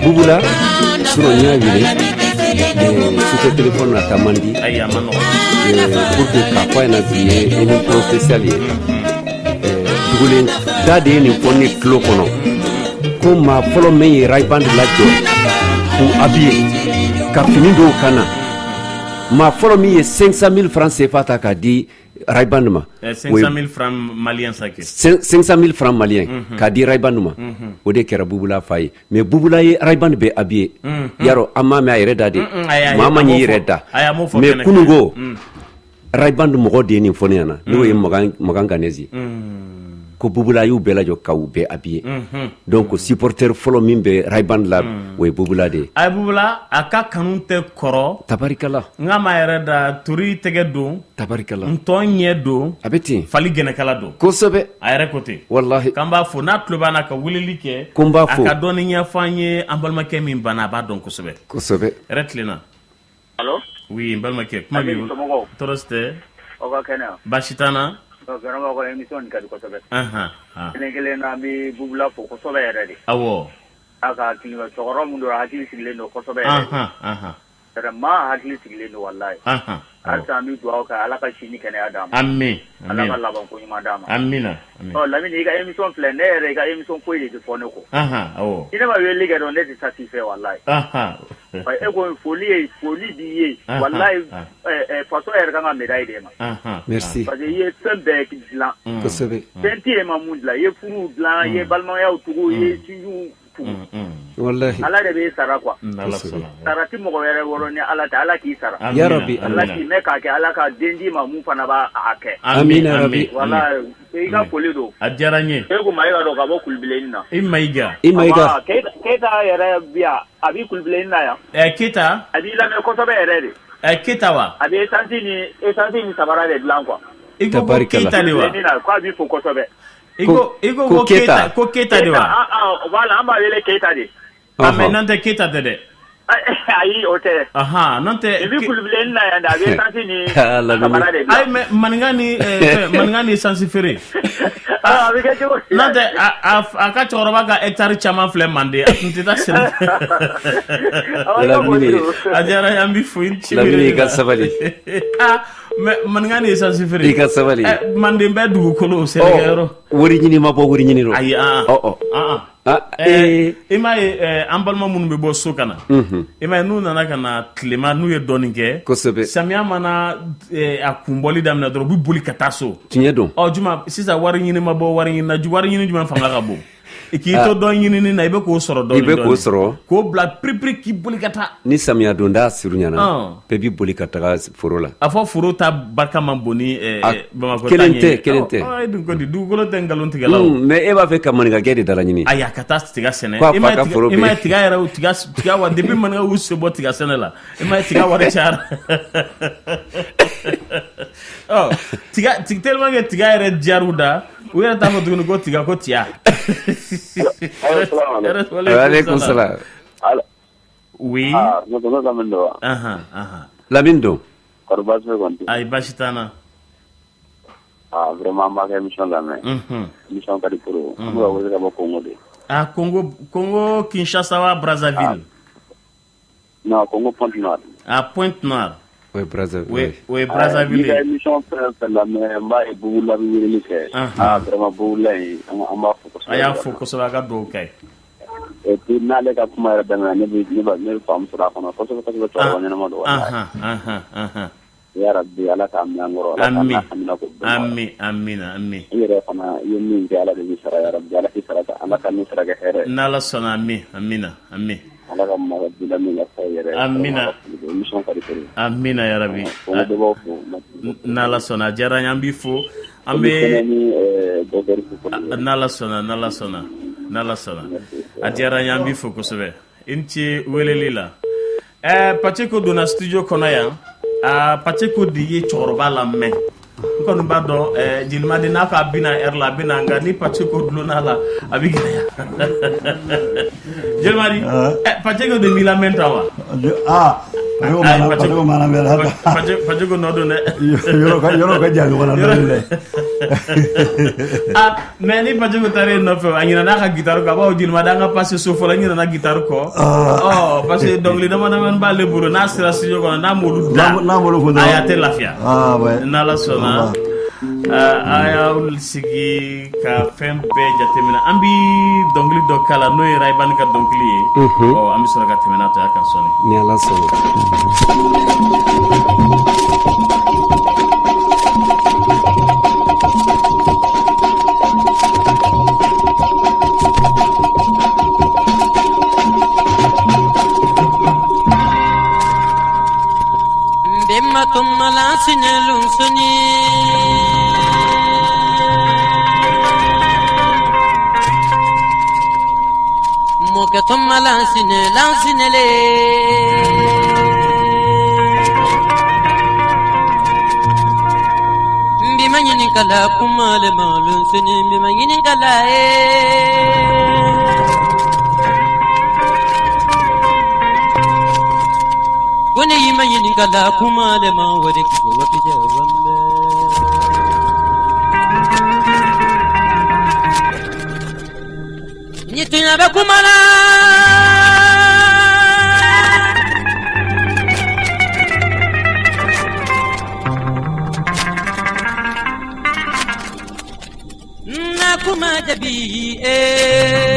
Bubula surɔ n y'a wele sufɛ, téléphone na ta man di. Ayi, a ma nɔgɔn. Pour que k'a fɔ a ɲɛna bi ye émission spéciale ye. Dugulen da de ye nin fɔ ne tulo kɔnɔ ko maa fɔlɔ min ye Rail Band lajɔ k'u habillé ka fini dɔw kan na, maa fɔlɔ min ye 500 000 francs CFA ta k'a di Rail Band ma. 500 000 francs maliens sa kɛ. 500 000 francs maliens k'a di Rail Band ma, o de kɛra Bubula fa ye. Mais Bubula ye Rail Band bɛɛ habillé yarɔ, an m'a mɛn a yɛrɛ da de, maa ma ɲi yɛrɛ da. Mais kununko Rail Band mɔgɔ de ye nin fɔ ne ɲɛna, n'o ye Makan Ganezi, ko Bubula y'u bɛɛ lajɔ k'u bɛɛ habillé. Donc supporter fɔlɔ min bɛ Rail Band la, o ye Bubula de ye. A ye Bubula, a ka kanu tɛ kɔrɔ. Tabarikala. N ka maa yɛrɛ da tori tɛgɛ don. Tabarikala. Ntɔn ɲɛ don. A bɛ ten. Fali gɛnɛkala don. Kosɛbɛ. A yɛrɛ ko ten. Walahi. K'an b'a fo n'a tulo b'an na ka weleli kɛ. Ko n b'a fo. A ka dɔɔni ɲɛfɔ an ye, an balimakɛ min banna, a b'a dɔn kosɛbɛ. Kosɛbɛ. Hɛrɛ tilenna. Allo. Oui, n balimakɛ, kuma b'i bolo. Tɔɔrɔ si tɛ. Aw ka kɛnɛ? Baasi t'an na. Vraiment, aw ka émission nin ka di kosɛbɛ. Kelen kelen na, an bɛ Bubula fo kosɛbɛ yɛrɛ de. A ka hakili cɛkɔrɔba min don, a hakili sigilen don kosɛbɛ yɛrɛ. Vraiment, hakili sigilen don walayi. Halisa an bɛ dugawu kɛ, Ala ka si ni kɛnɛya d'a ma. Ami. Ala ka laban ko ɲuman d'a ma. Amina. Ɔ Lamini, i ka émission filɛ, ne yɛrɛ i ka émission foyi de tɛ fɔ ne kɔ. Ni ne ma weleli kɛ dɔrɔn, ne tɛ satisfait walayi. E ko foli ye foli b'i ye walayi, faso yɛrɛ kan ka médaille d'e ma. Merci. Parce que i ye fɛn bɛɛ dilan. Kosɛbɛ. Fɛn tɛ yen ma mun dilan, i ye furuw dilan, i ye balimayaw tugu, i ye sinjiw tugu. Wallahi. Ala de b'i sara quoi. N'Ala sɔnna. Sara ti mɔgɔ wɛrɛ wɔrɔ ni Ala tɛ, Ala k'i sara. Amina, Ya Rabbi, Ala amina. k'i mɛn k'a kɛ, Ala ka den d'i ma mun fana b'a a kɛ. Amina, Rabbi. Voilà, i ka foli don. A diyara n ye. Seku Mayiga don ka bɔ Kulubilenni na. I Mayiga. I Mayiga. Aba, Keyita Keyita yɛrɛ bi yan, a b'i Kulubilenni na yan. Keyita. A b'i lamɛn kosɛbɛ yɛrɛ de. Keyita wa? A bɛ essence ni sabara de dilan quoi. I ko ko Tabarikala. Keyita de wa? Kulubilenni na, k'a b'i fo kosɛbɛ. I ko Ko ko Keyita. Keyita, ko Keyita de wa? Ah, ah, voilà, an b'a wele Keyita de. Ah, mais Ɔhɔn. n'an tɛ Keyita tɛ dɛ. Ayi, o tɛ. Ahan, n'an tɛ. I bɛ Kulubilenni na yan de, a bɛ essence ni Ah, Lamini. sabara de Ayi, dilan. mais maninka ni fɛn, maninka ni essence feere. Ah, a bɛ kɛ cogo di? N'an tɛ a ka cɛkɔrɔba ka hectare caman filɛ Manden, a tun tɛ taa sɛnɛ. Aw ka foli Lamini. don. A diyara n ye, an b'i fo, i ni ce Lamini, weleli i ka la. sabali. Ah, mais maninka ni essence feere. I ka sabali. Manden bɛɛ dugukolo sɛnɛkɛyɔrɔ. Ɔ, wari ɲini ma bɔ wari ɲini rɔ. Ayi, an. Ɔ ɔ. An. Ah, ee. I m'a ye an balima minnu bɛ bɔ so ka na. I m'a ye n'u nana ka na tilema n'u ye dɔɔnin kɛ. Kosɛbɛ. Samiya mana a kunbɔli daminɛ dɔrɔn, u bɛ boli ka taa so. Tiɲɛ don. Ɔ juma sisan wari ɲini ma bɔ wari ɲini na, wari ɲini jumɛn fanga ka bon? K'i to dɔ ɲinini na, i bɛ k'o sɔrɔ dɔɔnin I bɛ k'o dɔɔnin. sɔrɔ. K'o bila piripiri k'i boli ka taa. Ni samiya donda surunyana, Ɔn. bɛɛ b'i boli ka taga foro la. A fɔ foro ta barika man bon ni A Bamakɔ ta kelen ɲɛ tɛ, ye. kelen Ɔ, tɛ. ɔ, e dun ko di dugukolo tɛ nkalon tigɛla o. Mais e b'a fɛ ka maninkakɛ de dala ɲini. Ayi, a ka taa tiga sɛnɛ. Ko a I m'a fa ye ka foro i m'a ye bɛ tiga yɛrɛ, tiga wa depuis maninka y'u sen bɔ tiga sɛnɛ la, i m'a ye tiga wari cayara. Ɔ tiga tellement que tiga yɛrɛ diyar'u da, u yɛrɛ t'a fɔ tuguni ko tiga, ko tiya. Aleykum salam. Oui. Ah, ne ko Lamine don wa? Ahan, ahan. Lamine don. Kɔri baasi bɛ kɔni tɛ? Ayi, baasi t'an na. Ah, vraiment an b'a ka émission lamɛn. Émission ka di trop. An bɛ ka wele ka bɔ Congo de. Ah, Congo, Congo Kinshasa wa Brazzaville? Non, Congo Pointe Noire. Ah, Pointe Noire. Oui, Brazzaville. Oui, oui, N'i ka Brazzaville. émission fɛn o fɛn lamɛn, n b'a ye Bugula bɛ weleli kɛ. Ah, vraiment Bugula in, an b'a fo kosɛbɛ. A y'a fo kosɛbɛ, a ka dugawu k'a ye. Et puis n'ale ka kuma yɛrɛ daminɛ, ne bɛ faamu sɔrɔ a kɔnɔ kosɛbɛ kosɛbɛ, cɛkɔrɔba ɲɛnama don walahi. Ahan, ahan, ahan. Ya Rabbi, Ala k'a mɛn an kɔrɔ, Ala k'a Amin. mɛn amina ko bɛɛ. Amin, amina, amin. I yɛrɛ fana i ye min kɛ, Ala de b'i sara ya Rabbi, Ala k'i sara Ala ka min sara kɛ hɛrɛ ye. N'Ala sɔnna, amin, amina, amin. Ala ka maa di la min ka fɔ i yɛrɛ ye. Amina. Émission ka di trop. Amina ya Rabbi. Congo bɛɛ b'aw fo. N'Ala sɔnna, a diyara n ye, an b'i fo. An An bɛ bɛ ni docteur fo kosɛbɛ. N'Ala sɔnna, n'Ala sɔnna, n'Ala sɔnna. A diyara n ye, an b'i fo kosɛbɛ. I ni ce weleli la. Pacheco donna studio kɔnɔ yan. Aa, Pacheco de ye cɛkɔrɔba lamɛn. N kɔni b'a dɔn Jelimadi n'a ko a bɛna heure la, a bɛna, nka ni Pacheco dulonna la, a bɛ gɛlɛya. Jelimadi, Pacheco de b'i lamɛn tan wa? Ah, Pacheco Ayi, mana Pacheco mana bɛ la. Pacheco nɔ don dɛ. Yɔrɔ ka jan ɲɔgɔn na dɔɔnin dɛ. Ah, mais ni Pacheco taara e nɔfɛ, a ɲinɛna a ka guitare kɔ, a b'a fɔ Jelimadi an ka passer so fɔlɔ, n ɲinɛna guitare kɔ. Ɔ, parce que dɔnkili dama damani b'ale bolo, n'a sera studio kɔnɔ, n'a m'olu da, N'a m'olu fɔ dɔrɔn. Ayi, a tɛ lafiya. Ah ouais. N'Ala sɔnna, a y'aw sigi ka fɛn bɛɛ jateminɛ, an bi dɔnkili dɔ kala, n'o ye Rayibani ka dɔnkili ye. Ɔ, an bɛ sɔrɔ ka tɛmɛ n'a tɔ ye a kan sɔɔni. Ni Ala sɔnna. Bemba tumala sinelun suni Moke tumala sinelan sinele Bima ɲininkala kuma le malun suni bima ɲininkala ye Ko ne y'i ma ɲininkala kuma le ma o de k'i waati cɛ wambe Ni tunya bɛ kuma la Na kuma jabi eh.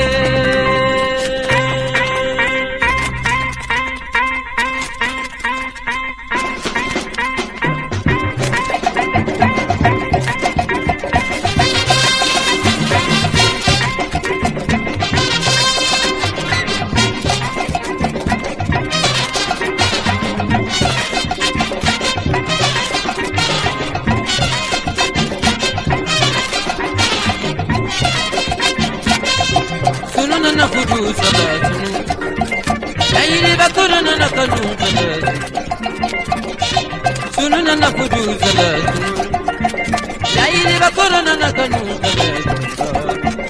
kudu saba sunu Layiriba kuru nana kanu saba sunu Sunu nana kudu saba sunu Layiriba kuru nana kanu saba sunu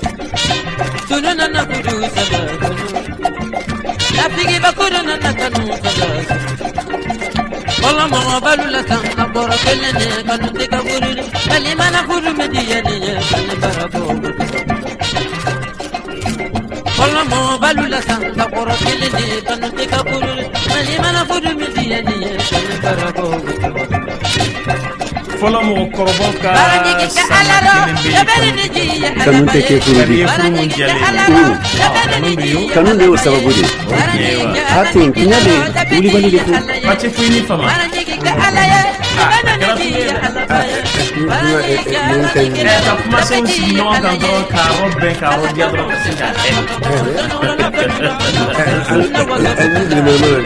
Sunu nana kudu saba sunu Lafigi bakuru nana kanu saba sunu Kɔlɔmɔgɔ balu la san ka bɔrɔ kelen de kanu tɛ ka wuri Balimana furu mɛ diya ni ye kanu barabɔ Kɔlɔmɔgɔ balu la san ka bɔrɔ kelen de kanu tɛ ka wuri Balimana furu mɛ diya ni ye kanu barabɔ Fɔlɔ mɔgɔkɔrɔbaw ka Baranjigi tɛ sama ala rɔ kelen bɛ yen dabali ni ji ye Kanu tɛ kɛ furu Ka di di ye furu mun diyalen ye kanu de ye Kanu de y'o sababu de ye ayiwa ha ten tiɲɛ de wulibali de ko Pati fo i ni fama Baranjigi tɛ ala ye ah a dabali kɛra ni furu ji ye ye dɛ ala ba ye Baranjigi tɛ ala ɛ ka kumasenw sigi ɲɔgɔn kan dɔrɔn k'a yɔrɔ bɛn k'a yɔrɔ diya dɔrɔn ka sin k'a kɛ i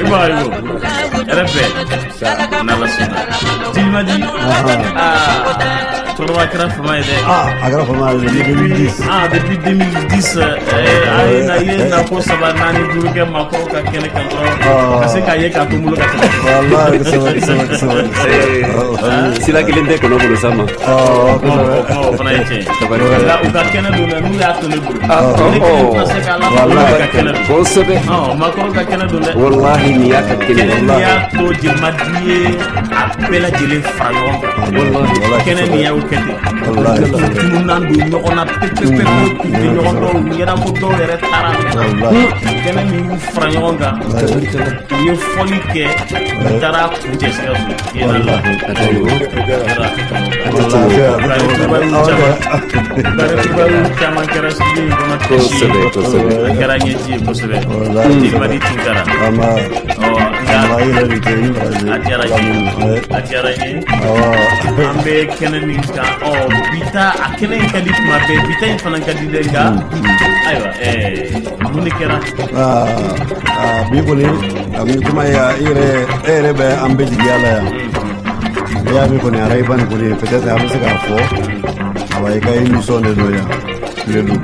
b'a ye o yɛrɛ bɛɛ n'ala sɔnna Jilimadi aa cɛkɔrɔba kɛra fama ye dɛ. Ah, a kɛra fama ye depuis 2010. Ah, depuis 2010 a ye na i ye nako saba naani duuru kɛ maakɔrɔw ka kɛnɛ kan dɔrɔn ka se k'a ye k'a to n bolo ka tɛmɛ. Wallahi, kosɛbɛ, kosɛbɛ, kosɛbɛ. Sira kelen tɛ kɔnɔ bolo sa ma. Ɔ, Kuma kosɛbɛ. o kuma o fana ye tiɲɛ ye. Nka u ka kɛnɛ don dɛ, n'u y'a to ne bolo. Ne kelen tɛna se k'a la olu ka kɛnɛ don. Kosɛbɛ. Ɔ maakɔrɔw ka kɛnɛ don dɛ. Wallahi nin y'a ka kɛnɛ. Kɛnɛ nin y'a to Jilimadi ye a bɛɛ lajɛlen fara ɲɔgɔn kan. Wallahi, Kɛnɛ nin y'o kɛ ten. Wallahi. Tununan don ɲɔgɔn na pewu-pewu k'u tɛ ɲɔgɔn dɔn u ɲɛna ko dɔw yɛrɛ taara. Wallahi. Kɛnɛ min y'u fara ɲɔgɔn kan. U ye fɔli kɛ u taara kuncɛ Sikaso. Baretubaliw caman kɛra studio in kɔnɔ kɛsi ye. Kosɛbɛ, kosɛbɛ. A kɛra ɲɛji ye kosɛbɛ. Wallahi. Jilimadi Tunkara. Ama, Ɔ nka ama i yɛrɛ de tɛ i baraji. a diyara n ye. A diyara n ye. Awɔ. An bɛ kɛnɛ min kan ɔ bi ta a kɛnɛ in ka di tuma bɛɛ bi ta in fana ka di dɛ nka ayiwa mun de kɛra. Ah, ah, bi kɔni a bi kuma ye i yɛrɛ e yɛrɛ bɛ an bɛɛ jigiya la yan. N'i y'a min kɔni arayiba nin kɔni peut-être an bɛ se k'a fɔ awa i ka émission de don yan de don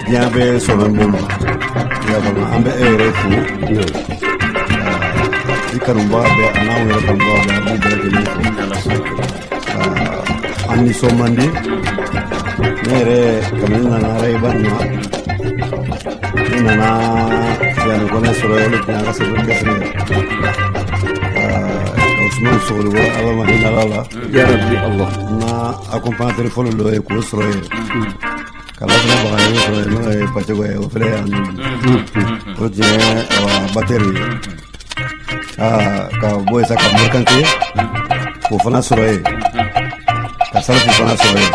diɲɛ bɛɛ sɔnna b'o ma i y'a faamu an bɛ e yɛrɛ fo. Ah, i kanubaga bɛɛ a n'anw yɛrɛ kanubaga bɛɛ an b'u bɛɛ lajɛlen fo. Ah, an nisɔn man di ne yɛrɛ kabini nana arayiba nin ma ne nana Tiyani Kɔnɛ sɔrɔ yen o de tun y'an ka chef d'orchestre ye. Usman Sogoloba Ala ma hinɛ ala la. Ya Rabbi Allah. N na accompagnateur fɔlɔ dɔ ye k'o sɔrɔ yen ka Lasana Bagayogo sɔrɔ yen n'o ye Pacego ye o fɛnɛ y'an o tun ye awa batteur ye. Aa ka bɔ yen sa ka Morikante k'o fana sɔrɔ yen ka Salifu fana sɔrɔ yen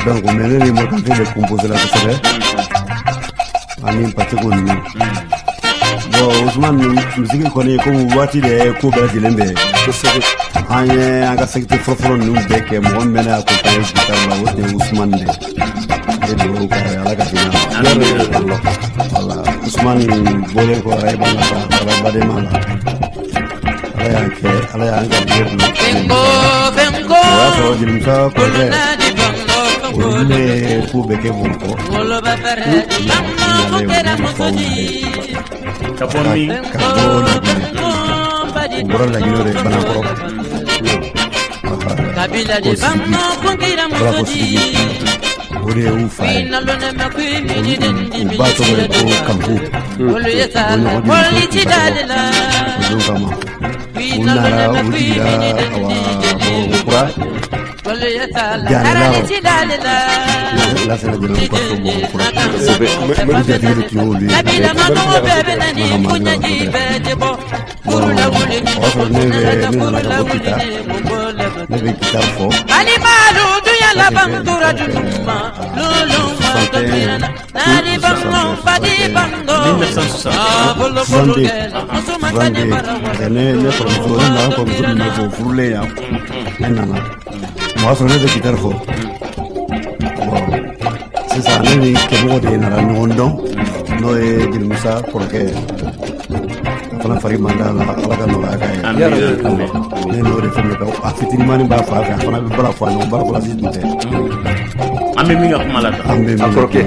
donc mais ne ni Morikante de composé la kosɛbɛ ani Pacego ninnu. Bon Ousmane musique kɔni komi waati de ye ko bɛɛ lajɛlen bɛɛ Kosɛbɛ. An ye an ka secteur fɔlɔfɔlɔ ninnu bɛɛ kɛ mɔgɔ min bɛ ne accompagner guitare la o tun ye Ousmane de ye. Ne dugawu k'a ye Ala ka hinɛ a la. Ya Rabbi Allah. Voilà Ousmane bɔlen kɔ Arayiba la ka fara Badema la Ala y'an kɛ Ala y'an garijɛgɛ don. Fenko fenko O y'a sɔrɔ Jelimusa kɔrɔkɛ nadi bango olu ne ye ko bɛɛ kɛ Bamakɔ. Woloba fɛrɛ bango ko kɛra muso di Ka bɔ min. Ka bɔ Laginɛ. U bɔra Laginɛ de Banakɔrɔ. Kabila de Ko Sidiki. bango ko kɛra Bɔra muso ko di Sidiki. O de y'u fa ye. Nalone ma kui mi di den di U ba tɔgɔ ye ko Kanku. Olu ye O sala ɲɔgɔn wali jelimuso ti tun dale la o don kama. U nana u jiginna awa Bamakɔ kura. Olu ye sala Janela arali ti dale la Lasana Jɛnɛba ka so Bamakɔ kura. Kosɛbɛ. Olu jatigi de tun y'olu ye. Kabila ma tɔgɔ bɛɛ bɛ na ni kunyaji bɛɛ tɛ bɔ Bon, Kuru la wuli o y'a sɔrɔ ne bɛ ne nana ka bɔ Kita. Ne bɛ guitare fɔ. Alimalu dunya laban tora dunuma lulu ma tɔmina nari bango fadi bango 1960. Ah, bolo bolo 62 kɛla muso man ka ne 62 bara wala ne ne kɔrɔmuso ne nana kɔrɔmuso min bɛ fɔ o furulen yan ne nana o y'a sɔrɔ ne bɛ guitare fɔ. Bon sisan ne ni kɛmɔgɔ de nana ɲɔgɔn dɔn n'o ye Jelimusa kɔrɔkɛ ye a fana fari man d'a la Ala ka nɔgɔya k'a ye. Ya Rabbi Allah. Ne n'o de fɛn ka a fitirimani b'a fa fɛ a fana bɛ bara fɔ a ɲɔgɔn bara fɔlɔ si tun tɛ. An bɛ min ka kuma la tan. An bɛ min A kɔrɔkɛ.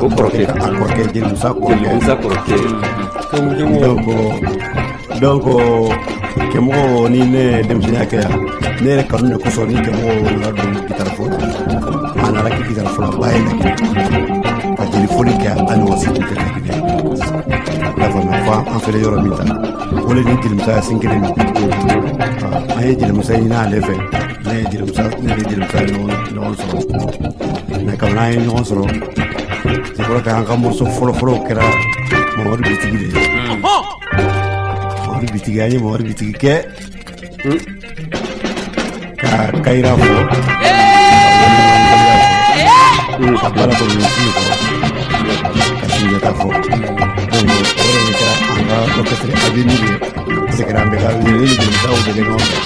O kɔrɔkɛ. A kɔrɔkɛ, jeli Musa Jeli kɔrɔkɛ. Musa kɔrɔkɛ. Donc Kɛmɔgɔ ni ne ye denmisɛnninya kɛ yan, ne yɛrɛ kanu de kosɔn ni Kɛmɔgɔ nana don gitari fɔ la. A nana kɛ gitari fɔla ba ye Laginɛ, ka jeli fɔli kɛ, a ɲɔgɔn si tun tɛ Laginɛ. I y'a faamuya? Fo an fɛnɛ yɔrɔ min ta, o le ni jeli Musa ye sin kelen min. An ye jeli Musa ɲini ale fɛ. Ne ye jeli Musa, ne ni jeli Musa ye ɲɔgɔn sɔrɔ. Mais kabini an ye ɲɔgɔn sɔrɔ, c'est vrai qu'an ka morceau fɔlɔ-fɔlɔw kɛra Mamadu Bitigi de ye. Mamadu Bitigi, an ye Mamadu Bitigi kɛ ka Kayira fɔ, ka Bala Kɔnɔnisi fɔ, ka Sunjata fɔ. Donc o yɛrɛ de kɛra an ka orchestre avenir ye. O de kɛra an bɛɛ ka avenir ye. Ne ni jeli Musa y'o bɛɛ kɛ ɲɔgɔn fɛ.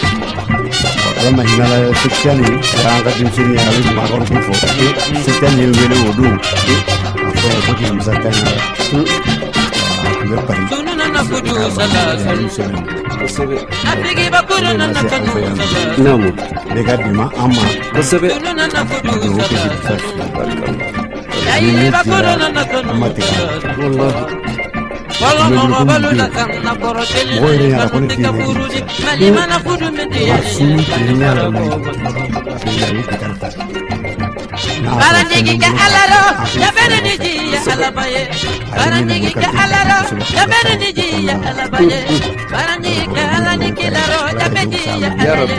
Ala ma hinɛ la, Sekiani an ka denmisɛnnin ye, a bɛ maakɔrɔ ko fɔ. Sekiani ye n wele o don, a fɔ ko jeli Musa ka ɲi, a tun bɛ Paris une semaine. Naamu. Bɛɛ ka dɛmɛ an ma. Kosɛbɛ. Ka dugawu kɛ jeli Musa ye. Ni ne dira, an ma tigɛ. Wallahi. Mɔgɔ yɛrɛ ɲɛna ko ne den ye jeli Musa ye. A su tun ɲɛ la min a bɛ gitari ta. N'a sɔrɔ fɛn bɛ n bolo, an bɛ fɛn dɔ fɛ. A ye ne ni Morikante kosɛbɛ. Ya Rabbi, ya Rabbi.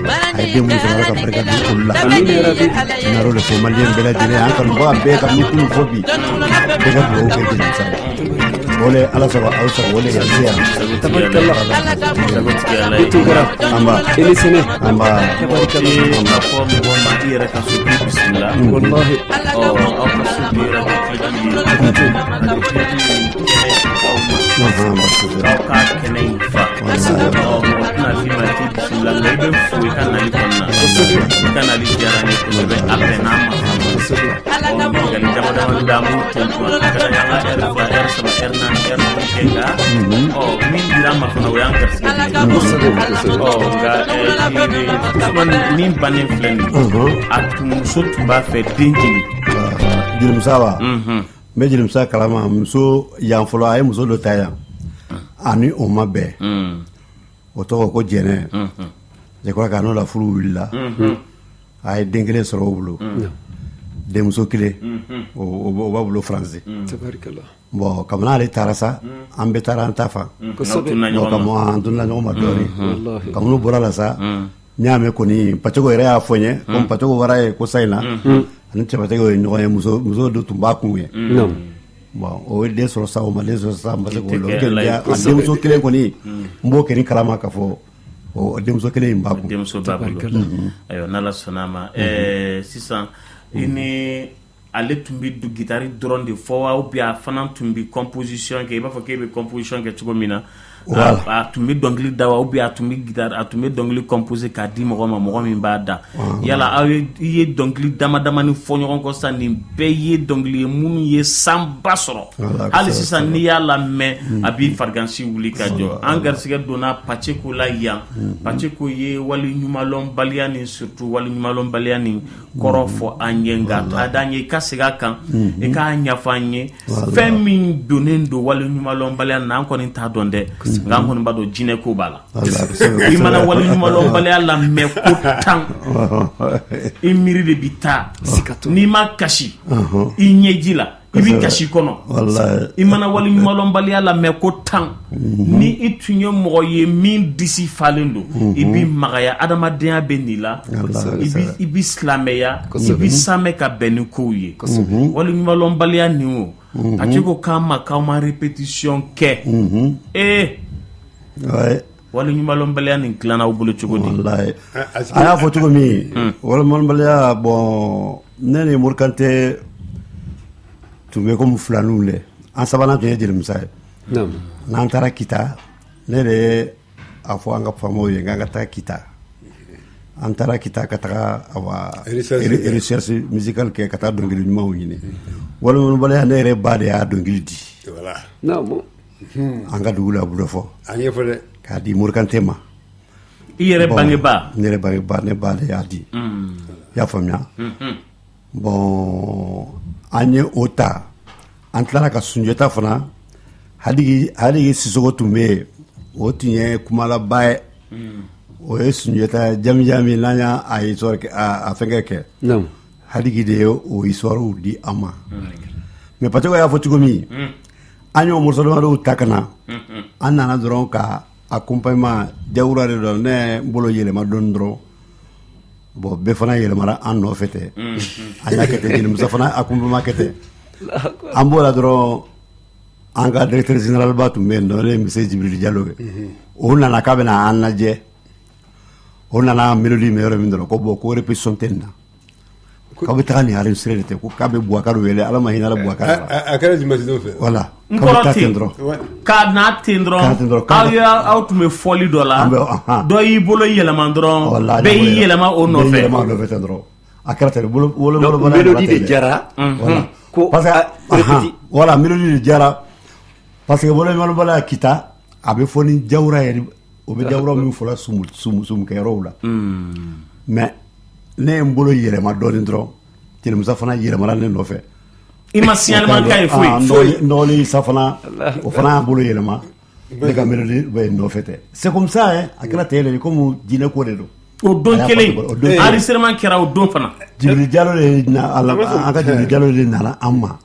A ye den mun sɔrɔ, Ala ka barika don olu la. Amina ya Rabbi. N nar'o de fɔ maliyɛn bɛɛ lajɛlen, an kanubaga bɛɛ, ka min kunu fɔ bi, bɛɛ ka dugawu kɛ jeli Musa ye. O le Ala sago aw sago, o le yan se yan. Tabarikalla. Sago tigi Ala ye. I Tunkara. An ba. I ni sɛnɛ. An ba. Tabarikalla. Ee, k'a fɔ mɔgɔ ma i yɛrɛ ka so k'i bisimila. Wallahi. Ɔ, aw ka so bi radio Klédu ye. Radio Klédu ye kɛnɛ aw ma. Basi tɛ. K'aw k'a kɛnɛ in fa. Ɔ, mɔgɔ tɛna f'i ma k'i bisimila, nka i bɛ fo i ka nali kɔnɔna na. I ka nali diyara n ye kosɛbɛ, a bɛnna an ma fana. Ɔ, ɲininkali dama damani bɛ an b'u tɔn a ka d'an ye an ka ɛri 2, ɛri 3, ɛri 4, ɛri 5 kɛ, nka ɔ, min dira an ma fana, o y'an garisɛgɛ de ye. Kosɛbɛ, kosɛbɛ. Ɔ, nka Usumani min bannen filɛ nin ye, a tun muso tun b'a fɛ den jeli. Jeli Musa wa? N bɛ jeli Musa kalama muso yan fɔlɔ. A ye muso dɔ ta yan, ani o ma bɛn. O tɔgɔ ko Jɛnɛ. Je crois que a n'o la furu wulila. A ye den kelen sɔrɔ o bolo, denmuso kelen, o b'a bolo Faransi. Tabarikalla. Bon, kabini ale taara sa, an bɛɛ taara an ta fan. Kosɛbɛ. Bon, ka mɔ an tununa ɲɔgɔn ma dɔɔni. Wallahi. Kabini bɔra la sa, n y'a mɛn kɔni, Pacoko yɛrɛ y'a fɔ n ye komi Pacoko bɔra ye ko sa in na, ani cɛ Pacoko ye ɲɔgɔn ye, muso dɔ tun b'a kun ye. Naamu. Bon, o ye den sɔrɔ sa, o ma den sɔrɔ sa, n ma se k'o dɔn. I tɛ kɛ Ala ye. A denmuso kelen kɔni, n b'o kɛ ni kalama k'a fɔ o denmuso kelen in b'a kun. Denmuso b'a bolo. Ayiwa, n'Ala sɔnna a ma, sisan i ni ale tun bɛ gitari dɔrɔn de fɔ wa, ou bien a fana tun bɛ composition kɛ, i b'a fɔ k'e bɛ composition kɛ cogo min na? Voilà. A tun bɛ dɔnkili da wa, ou bien a tun bɛ guitare, a tun bɛ dɔnkili composer k'a di mɔgɔ ma, mɔgɔ min b'a da? Yala aw ye, i ye dɔnkili dama damani fɔ ɲɔgɔn kɔ sisan, nin bɛɛ ye dɔnkili ye minnu ye sanba sɔrɔ. Voilà, hali kosɛbɛ, sisan n'i y'a lamɛn, a b'i farigansi wuli ka jɔ. An garisɛgɛ donna Paceko la yan. Paceko ye wali ɲumanlɔnbaliya ni surtout wali ɲumanlɔnbaliya ni kɔrɔ fɔ an ye, nka a d'an ye i ka segin a kan, i k'a ɲɛfɔ an ye fɛn min donnen don wali ɲumanlɔnbaliya na. An kɔni t'a dɔn dɛ, nka an kɔni b'a dɔn jinɛ ko b'a la. Voilà, kosɛbɛ, I mana kosɛbɛ. wali ɲumanlɔnbaliya lamɛn ko 10, i miiri de bi taa. N'i ma kasi i ɲɛji la, i bi kasi kɔnɔ. Wallahi. I mana wali ɲumanlɔnbaliya lamɛn ko 10, ni i tun ye mɔgɔ ye min disi falen don, i bi magaya, adamadenya bɛ nin la, Wallahi, i bi silamɛya, i bi samɛ ka bɛn ni kow ye. Wali ɲumanlɔnbaliya nin, o Paceko k'an ma k'aw ma répétition kɛ ee. Wali ɲumanlɔnbaliya nin dilanna aw bolo cogo di? Wallahi. A y'a fɔ cogo min, waleɲumanbaliya, bon, ne ni Morikante tun bɛ komi filaninw dɛ. An sabanan tun ye jeli Musa ye. Naamu. N'an taara Kita, ne de ye a fɔ an ka faamaw ye k'an ka taa Kita. An taara Kita ka taga, awa, Recherche kɛ. Recherche musicale kɛ, ka taa dɔnkili ɲumanw ɲini. Waleɲumanbaliya, ne yɛrɛ ba de y'a dɔnkili di. Voilà. Naamu. An ka dugu la Budɔfɔ. A ɲɛfɔ dɛ. K'a di Morikante ma. I yɛrɛ Bon, bangebaa? Ne yɛrɛ bangebaa, ne ba de y'a di. I y'a faamuya? Bon, an ye o ta, an tilara ka Sunjata fana, Hadigi Sisoko tun bɛ yen, o tun ye kumalaba ye. O ye Sunjata jami n'an y'a a histoire kɛ, a fɛnkɛ kɛ. Hadigi de ye o histoire di an ma. Mais Pacɔgɔ y'a fɔ cogo min, an y'o morceau damadɔw ta ka na, an nana dɔrɔn ka accompagnement jawura de dɔn, ne n bolo yɛlɛma dɔɔni dɔrɔn. Bon, bɛɛ fana yɛlɛmara an nɔfɛ ten. An y'a kɛ ten, Jelimusa fana accompagnement kɛ ten. An b'o la dɔrɔn, an ka directeur général ba tun bɛ yen nɔ, ne ye monsieur Jibril Jalo ye. O nana k'a bɛna an lajɛ. O nana mélodie mɛn yɔrɔ min dɔrɔn, ko bon, ko répétition tɛ nin na, k'aw bɛ taga nin enregistrer de ten, ko k'a bɛ Boubacar wele, Ala ma hinɛ la Boubacar la. A kɛra dimanche don fɛ. Voilà. N K'aw bɛ kɔrɔ taa ten ten dɔrɔn. K'a n'a ten K'a ten dɔrɔn, dɔrɔn, aw tun bɛ fɔli dɔ la, An bɛ, ahan. dɔ y'i bolo yɛlɛma dɔrɔn, Wala, bɛɛ y'i yɛlɛma o bɛɛ nɔfɛ. y'i yɛlɛma o nɔfɛ ten dɔrɔn. A kɛra ten, bolo bolo Donc, bolo mélodie de diyara. Voilà. Ko parce que répéti. Voilà, mélodie de diyara parce que bolo bolo bolo kita a bɛ fɔ ni jawura ye, o bɛ jawura min fɔla sumu sumu sumukɛyɔrɔw la. Mais ne ye n bolo yɛlɛma dɔɔnin dɔrɔn, Jelimusa fana yɛlɛmara ne nɔfɛ. I ma signalement k'a ye foyi? Ah, n dɔgɔnin Isa fana, o fana y'a bolo yɛlɛma ne ka mélodie bɛ nɔfɛ ten. C'est comme ça hein, a kɛra ten de, comme jinɛ ko de don. O don A y'a kelen, fɔ ten, o don kelen. Enregistrement kɛra o don fana. Jibril Jalo de na ala, an ka Jibril Jalo de nana an ma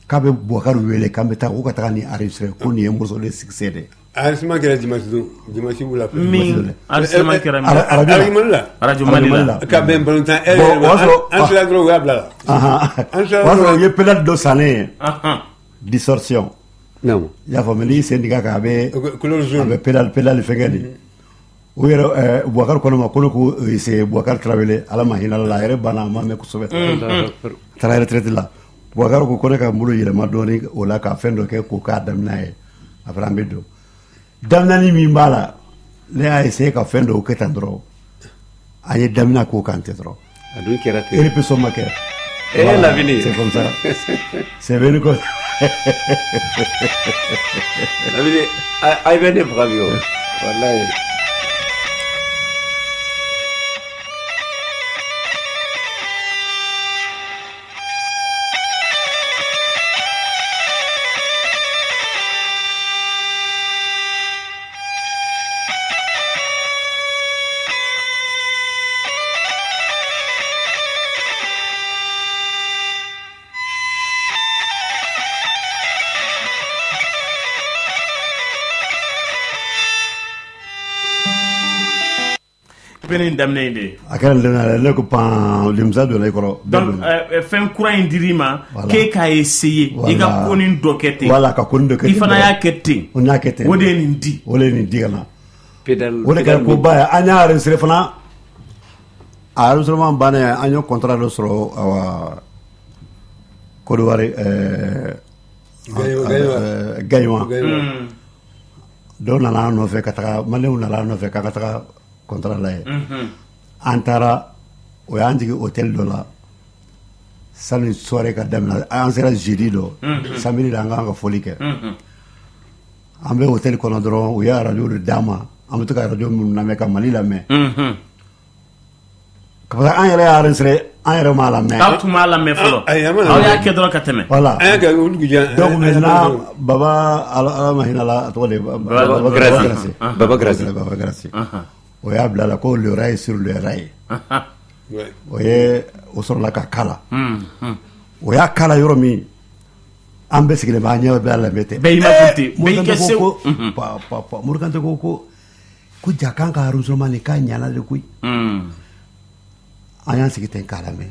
k'a bɛ Boubacar wele k'an bɛ taa, ko ka taga nin enregistrer, ko nin ye morceau de succès de ye. Enregistrement kɛra dimanche don, dimanche wula fɛ. Min enregistrement kɛra min? Radio Mali la. Radio Mali la. Ka bɛn balontan heure Bon, yɛrɛ ma. o y'a sɔrɔ An sera dɔrɔn, u y'a bila la. An sera O y'a sɔrɔ dɔrɔn. u ye pédale dɔ san ne ye. Distorsion. Naamu. I y'a faamu, n'i sen digi a kan, a bɛ couleur jaune. A bɛ pédale fɛngɛ de. O yɛrɛ Boubacar ko ne ma ko ne k'o essayer. Boubacar Tarawele, Ala ma hinɛ la, a yɛrɛ banna, a ma mɛn kosɛbɛ. A taara retraite la. Boubacar ko ne ka n bolo yɛlɛma dɔɔni o la ka fɛn dɔ kɛ k'o k'a daminɛ ye. Après an bɛ don. Daminɛni min b'a la, ne y'a essayer ka fɛn dɔw kɛ tan dɔrɔn. An ye daminɛ k'o kan ten dɔrɔn. A dun kɛra ten. Répétition ma kɛ. Eh, Voilà, Lamini. c'est comme ça. C'est venu comme Lamini, a bɛ ne faga bi o. Walayi. I bɛ nin daminɛ in de ye. A kɛra nin daminɛ ye, ne ko pan, Lemisa donna i kɔrɔ. Bɛɛ Donc donna. Fɛn kura in dir'i ma Voilà. k'e k'a essayer, i ka Voilà. konin dɔ kɛ ten. Voilà, ka konin dɔ kɛ I ten fana dɔrɔn. y'a kɛ ten. O y'a kɛ ten. O de ye nin di. O de ye nin di ka na. Pédale. O de kɛra koba ye. An y'a enregistré fana. A enregistrement bannen, an ye contrat dɔ sɔrɔ, awa, Côte d'Ivoire, Gagnoa. Gagnoa. Gagnoa. Dɔw nana an nɔfɛ ka taga, Maliyɛnw nana an nɔfɛ k'an ka taga contrat lajɛ. An taara, o y'an jigin hôtel dɔ la. Sani soirée ka daminɛ, an sera jeudi dɔ. Samedi la an kan ka fɔli kɛ. An bɛ hôtel kɔnɔ dɔrɔn, u ye radio de d'an ma. An bɛ to ka radio minnu lamɛn, ka Mali lamɛn. Parce que an yɛrɛ y'a enregistré, an yɛrɛ m'a lamɛn. Aw tun m'a lamɛn fɔlɔ. Ayi, an m'a Aw lamɛn. y'a kɛ dɔrɔn ka tɛmɛ. Voilà. An y'a kɛ o dugujɛ. Donc maintenant, Baba, Ala ma hinɛ la, a tɔgɔ de Baba Grassi. Baba Grassi. Baba Grassi. O y'a bila la ko le rail sur le rail. O ye o sɔrɔla ka kala. O y'a kala yɔrɔ min, an bɛɛ sigilen bɛ, an ɲɛ bɛ a lamɛn ten. Bɛɛ y'i makun ten. Bɛɛ y'i kɛ Morikante sew. ko ko pa pa pa, Morikante ko ja k'an ka enregistrement nin k'a ɲana de koyi. An y'an sigi ten k'a lamɛn.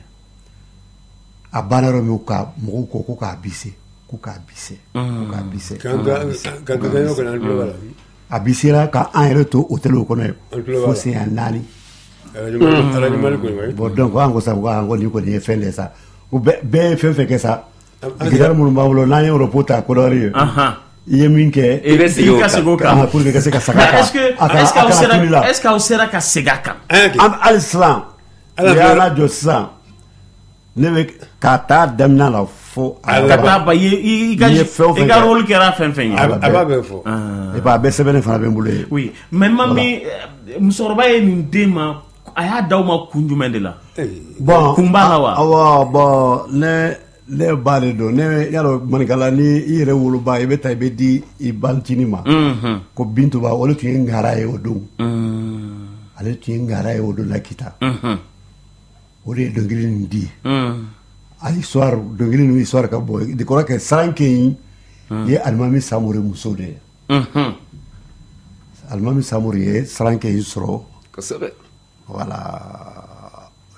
A banna yɔrɔ min, ka mɔgɔw ko k'a bise, ko k'a bise, ko k'a bise. K'an to Gagnoa kɔnɔ, an tulo b'a la. A bisera ka an yɛrɛ to hôtel kɔnɔ yen An tulo b'a fo la. siɲɛ 4. Radio Mali kɔni, oui. Bon, donc an ko sa, ko an ko nin kɔni ye fɛn de ye sa. Ko bɛɛ ye fɛn fɛn kɛ sa, An guitare minnu b'an bolo, n'an ye repos ta Côte d'Ivoire ye, i ye min kɛ, I bɛ segin o I ka kan. segin o kan. Ah, pour que i ka se ka segin a Mais kan. est-ce que A kana est-ce qu'aw a kana sera tunu la. est-ce qu'aw sera ka segin a kan? An y'a kɛ. An hali sisan, Ala u y'a filɛ. lajɔ sisan, ne bɛ k'a taa daminɛ la fo a Ala Ka laban. taa ba i ka N'i ye fɛn o fɛn i ka kɛ. rôle kɛra fɛn fɛn ye. A b'a bɛɛ fɔ. Et puis a bɛɛ sɛbɛnnen fana bɛ n bolo yen. Oui, mais mami, musokɔrɔba ye nin den ma A y'a d'aw ma kun jumɛn de la? Bon, kun b'a la wa? Awɔ, bon, ne ba de don. Ne y'a dɔn, maninkala, ni i yɛrɛ woloba, i bɛ taa, i bɛ di i bancinin ma. Ko Bintuba, o de tun ye ngara ye o don. Ale tun ye ngara ye o don la Kita. O de ye dɔnkili nin di. A histoire, dɔnkili ninnu histoire ka bon. Je crois que Saranke in ye Alimami Samori muso de ye. Alimami Samori ye Saranke in sɔrɔ. Voilà,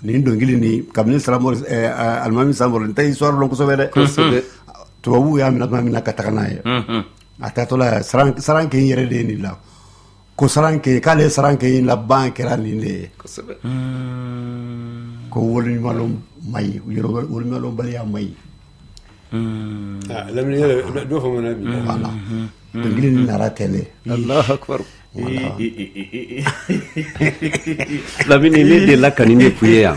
nin dɔnkili nin, kabini Saramori, Alimami Samori, n tɛ histoire dɔn kosɛbɛ dɛ. Tubabuw y'a minɛ tuma min na ka taga n'a ye, a taatɔ la, Saranke in yɛrɛ de ye nin la ko Saranke, k'ale Saranke in laban kɛra nin de ye, ko woloɲumanlɔn man ɲi, woloɲumanlɔnbaliya man ɲi. Ah, Lamini yɛrɛ dɔ faamu na bi. Voilà, dɔnkili nin nara ten de. Allahu akbar. Lamini, ne delila ka nin de f'u ye yan,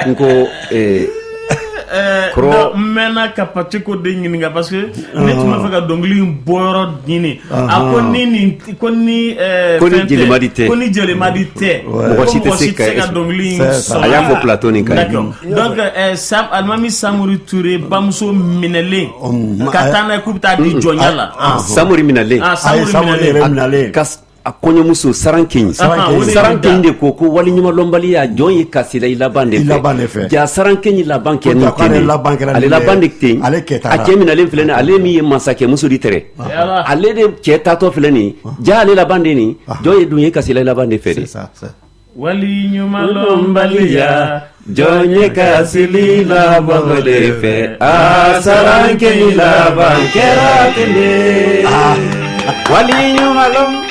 n ko kɔrɔ. N mɛnna ka Paceko de ɲininka parce que ne tun b'a fɛ ka dɔnkili in bɔyɔrɔ ɲini. A ko ni nin, ko ni Ko ni fɛn tɛ, Jelimadi tɛ. Ko ni Jelimadi tɛ, Mɔgɔ si tɛ se ka dɔnkili in sɔrɔ. A y'a fɔ plateau nin kan. D'accord, donc Alimami Samori Ture bamuso minɛlen ka taa n'a ye k'u bɛ taa di jɔnya la. Samori minɛlen. Ah, Samori minɛlen. Ka a kɔɲɔmuso Sarankeɲi. Sarankeɲi. Sarankeɲi de ko ko waliɲumanlɔnbaliya, jɔn ye kasila i laban de I laban de fɛ. Ja Sarankeɲi laban kɛ Ko n'o ja, k'ale ten de. laban kɛra Ale nin de laban de ye. ten. Ale cɛ A taara. cɛ minɛlen filɛ nin ye, ale min ye masakɛmuso di tɛrɛ, ale de cɛ taatɔ filɛ nin ye, ja ale laban de nin, jɔn ye dun ye kasila i laban de fɛ de. Wali ɲumanlɔnbaliya, jɔn ye kasili laban de fɛ. A Sarankeɲi laban kɛra ten de, wali ɲumanlɔn.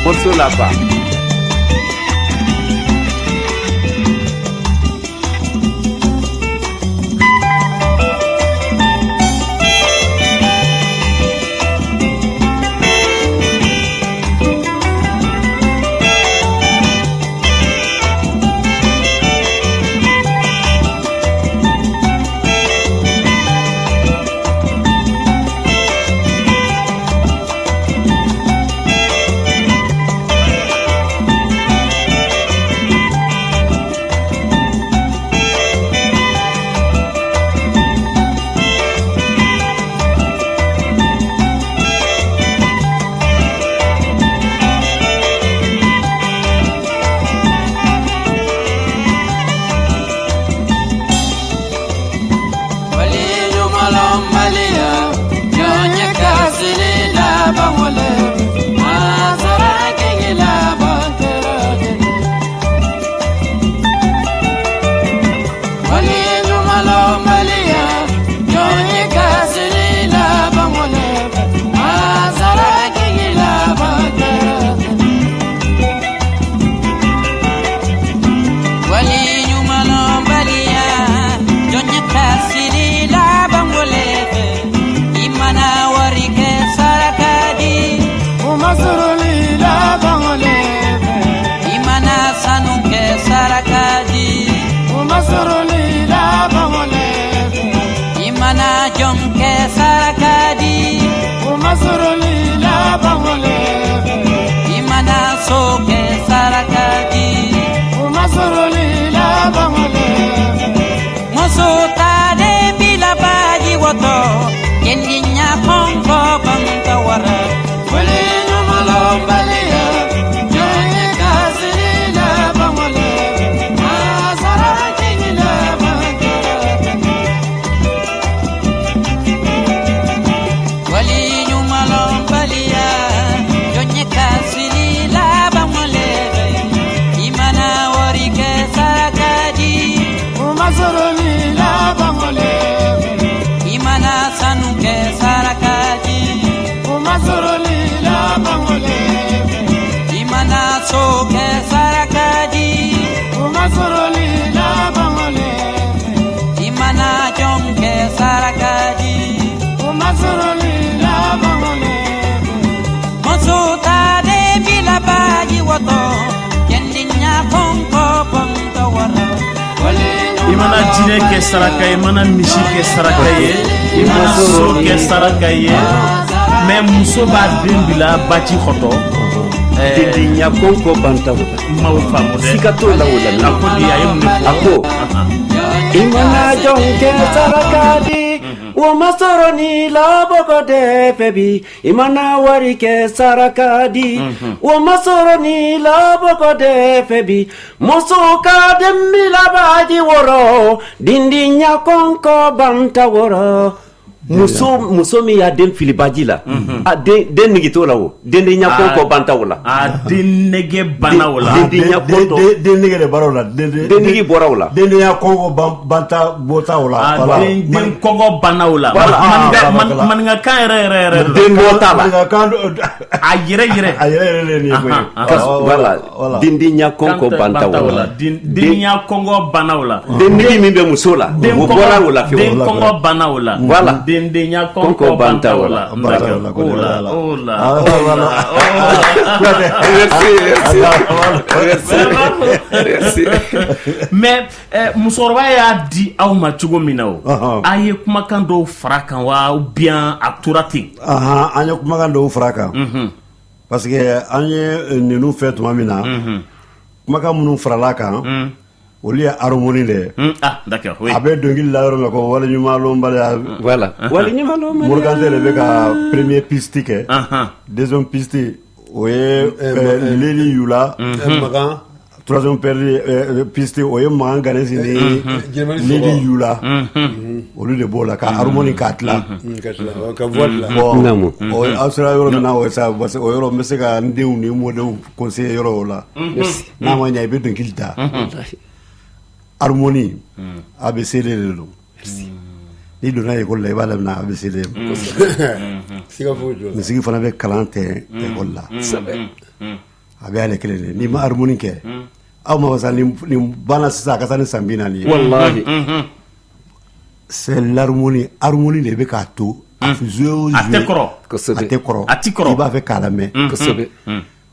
Morceau là quoi. Waliɲumanlɔnbaliya, jɔn ye kasili laban wale, masara kɛɲɛ laban kɛra ten. Waliɲumanlɔnbaliya, jɔn ye kasili laban wale, masara kɛɲɛ laban kɛra ten. Wali ɲumanlɔnbaliya, jɔn ye kasili laban wale fɛ, i mana wari kɛ saraka di, O ma sɔrɔli laban wale fɛ. I mana sanu kɛ saraka di, O ma sɔrɔli laban wale fɛ. I mana jɔn kɛ saraka di, O ma sɔrɔli laban wale fɛ. I mana so kɛ saraka di, O ma sɔrɔli laban wale fɛ. Muso talen bila baji wɔtɔ, jeli ɲa kɔnkɔ kɔnkɔ wara. Wali ɲumanlɔnbaliya, jɔn ye kasili laban wale fɛ, masara kɛɲɛ laban kɛra ten. Wali ɲumanlɔnbaliya, jɔn ye kasili laban wale fɛ, i mana wari kɛ saraka di, O ma sɔrɔli laban wale fɛ. I mana sanu kɛ saraka di, O ma sɔrɔli laban wale fɛ. I mana so kɛ saraka di, O ma sɔrɔli laban wale fɛ. I mana jɔn kɛ saraka di, O ma sɔrɔli laban wale fɛ. Muso talen bila baji wɔtɔ, jɛndi ɲa kɔnkɔ kɔnkɔ wara. Wali I mana jinɛ kɛ saraka ye, i mana misi kɛ saraka ye, i mana so kɛ saraka ye, mais muso b'a den bila baji kɔtɔ. Dendenya kɔnkɔ banta o la. N m'aw faamu dɛ. Siga t'o la o la. A ko di, a ye mun de fɔ? A ko i mana jɔn kɛ saraka di, o ma sɔrɔ ni labɔgɔ dɛ fɛ bi. I mana wari kɛ saraka di, o ma sɔrɔ ni labɔgɔ dɛ fɛ bi. Muso ka den bila baji wɔrɔ, dindinya kɔnkɔ banta wɔrɔ. Muso min y'a den fili baji la, a den nege t'o la, o dendenya kɔnkɔ banta o la. A den nege banna o la. Dendenya kɔntɔ. Den nege de bɔra o la. Den nege bɔra o la. Dendenya kɔngɔ banta bɔta o la. A den kɔngɔ banna o la. Voilà. Maninkakan yɛrɛ yɛrɛ yɛrɛ don. Den bɔ t'a la. A yɛrɛ yɛrɛ. A yɛrɛ yɛrɛ de ye nin ye koyi. Voilà, dendenya kɔnkɔ banta o la. Denya kɔngɔ banna o la. Den nege min bɛ muso la, o bɔra o la fiyewu. Den kɔngɔ banna o la. Voilà. Dendenya Kɔnkɔ kɔngɔ banta banta o o la. la. D'accord. O la o la o la. Merci, merci. Merci. Mais musokɔrɔba y'a di aw ma cogo min na, o a ye kumakan dɔw fara kan wa, ou bien a tora ten? Ahan, an ye kumakan dɔw fara kan. Parce que an ye ninnu fɛ tuma min na, kumakan minnu farala kan, olu ye harmonie de ye. Ah, d'accord, oui. A bɛ dɔnkili la yɔrɔ min ko waleɲuman lɔnbaliya. Voilà. Waleɲuman lɔnbaliya. Morikante de bɛ ka premier piste kɛ. Deuxième piste, o ye Leli Yula. Makan. Troisième piste, o ye Makan Ganesi ni Leli Yula. Olu de b'o la ka harmonie k'a tila. Ka voix tila. Bon, o aw sera yɔrɔ min na, o sa, parce que o yɔrɔ n bɛ se ka n denw ni n mɔdenw conseiller yɔrɔ o la. N'a ma ɲɛ, i bɛ dɔnkili da. Harmonie, ABCD de don. N'i donna école la, i b'a daminɛ ABCD. Siga foyi t'o la. Misigi fana bɛ kalan tɛ école la. A bɛ ale kelen de. N'i ma harmonie kɛ, aw ma sa nin banna sisan, a ka taa ni san 40 ye. Wallahi. C'est l'harmonie. Harmonie de bɛ k'a to. A jouer o A tɛ kɔrɔ. A tɛ kɔrɔ. A ti kɔrɔ. I b'a fɛ k'a lamɛn. Kosɛbɛ.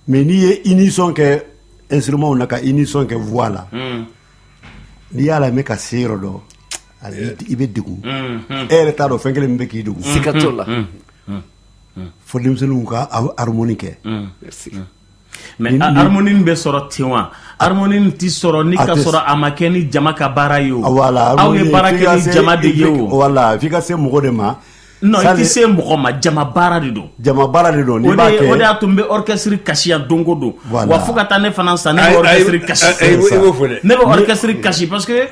Mais n'i ye unisson kɛ instrument na, ka unisson kɛ voix la, n'i y'a lamɛn ka se yɔrɔ dɔ, i bɛ degun. E yɛrɛ t'a dɔn fɛn kelen min bɛ k'i degun. Siga t'o la. Fo denmisɛnninw ka harmonie kɛ. Mais harmonie bɛ sɔrɔ ten wa? Harmonie ti sɔrɔ ni ka sɔrɔ a ma kɛ ni jama ka baara ye o. Voilà. Aw ye baara kɛ ni jama de ye o. Voilà, f'i ka se mɔgɔ de ma. Non, i tɛ se mɔgɔ ma, jama baara de don. Jama baara de don, n'i b'a kɛ. O de y'a to n bɛ orchestre kasi yan don o don. Wa fo ka taa ne fana sa, ne bɛ orchestre kasi. I b'o fɔ dɛ. Ne bɛ orchestre kasi parce que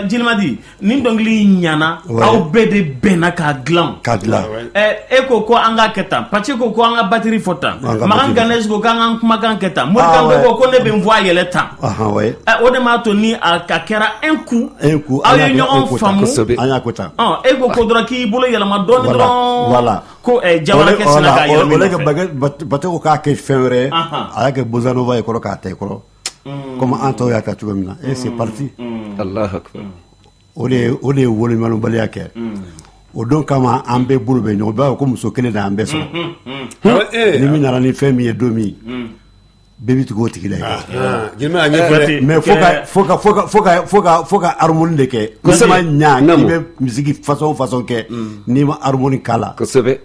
Jilimadi, nin dɔnkili in ɲana, aw bɛɛ de bɛnna k'a dilan. K'a dilan. E ko ko an k'a kɛ tan, Pace ko ko an ka batterie fɔ tan, Makan Ganesi ko k'an ka kumakan kɛ tan, Morikan ko ko ne bɛ n voix yɛlɛ tan. O de m'a to ni a kɛra un coup. Un coup. Aw ye ɲɔgɔn faamu. An y'a ko tan. E ko ko dɔrɔn k'i bolo yɛlɛma dɔɔni dɔrɔn. Voilà. Ko jabarakɛ sina k'a yɛlɛma i nɔfɛ. Bate ko k'a kɛ fɛn wɛrɛ ye, a y'a kɛ bossa nova ye kɔrɔ, k'a ta i kɔrɔ. Comme an tɔw y'a ta cogo min na, et c'est parti. Allahu akbar. O de ye waleɲumanbaliya kɛ. O don kama, an bɛɛ bolo bɛ ɲɔgɔn b'a fɔ ko muso kelen de an bɛɛ sɔrɔ. Ni min nana ni fɛn min ye don min, bɛɛ bɛ tugu o tigi la. Mais fo ka harmonie de kɛ. Kosɛbɛ. Ɲa k'i bɛ musique façon o façon kɛ, n'i ma harmonie k'a la. Kosɛbɛ.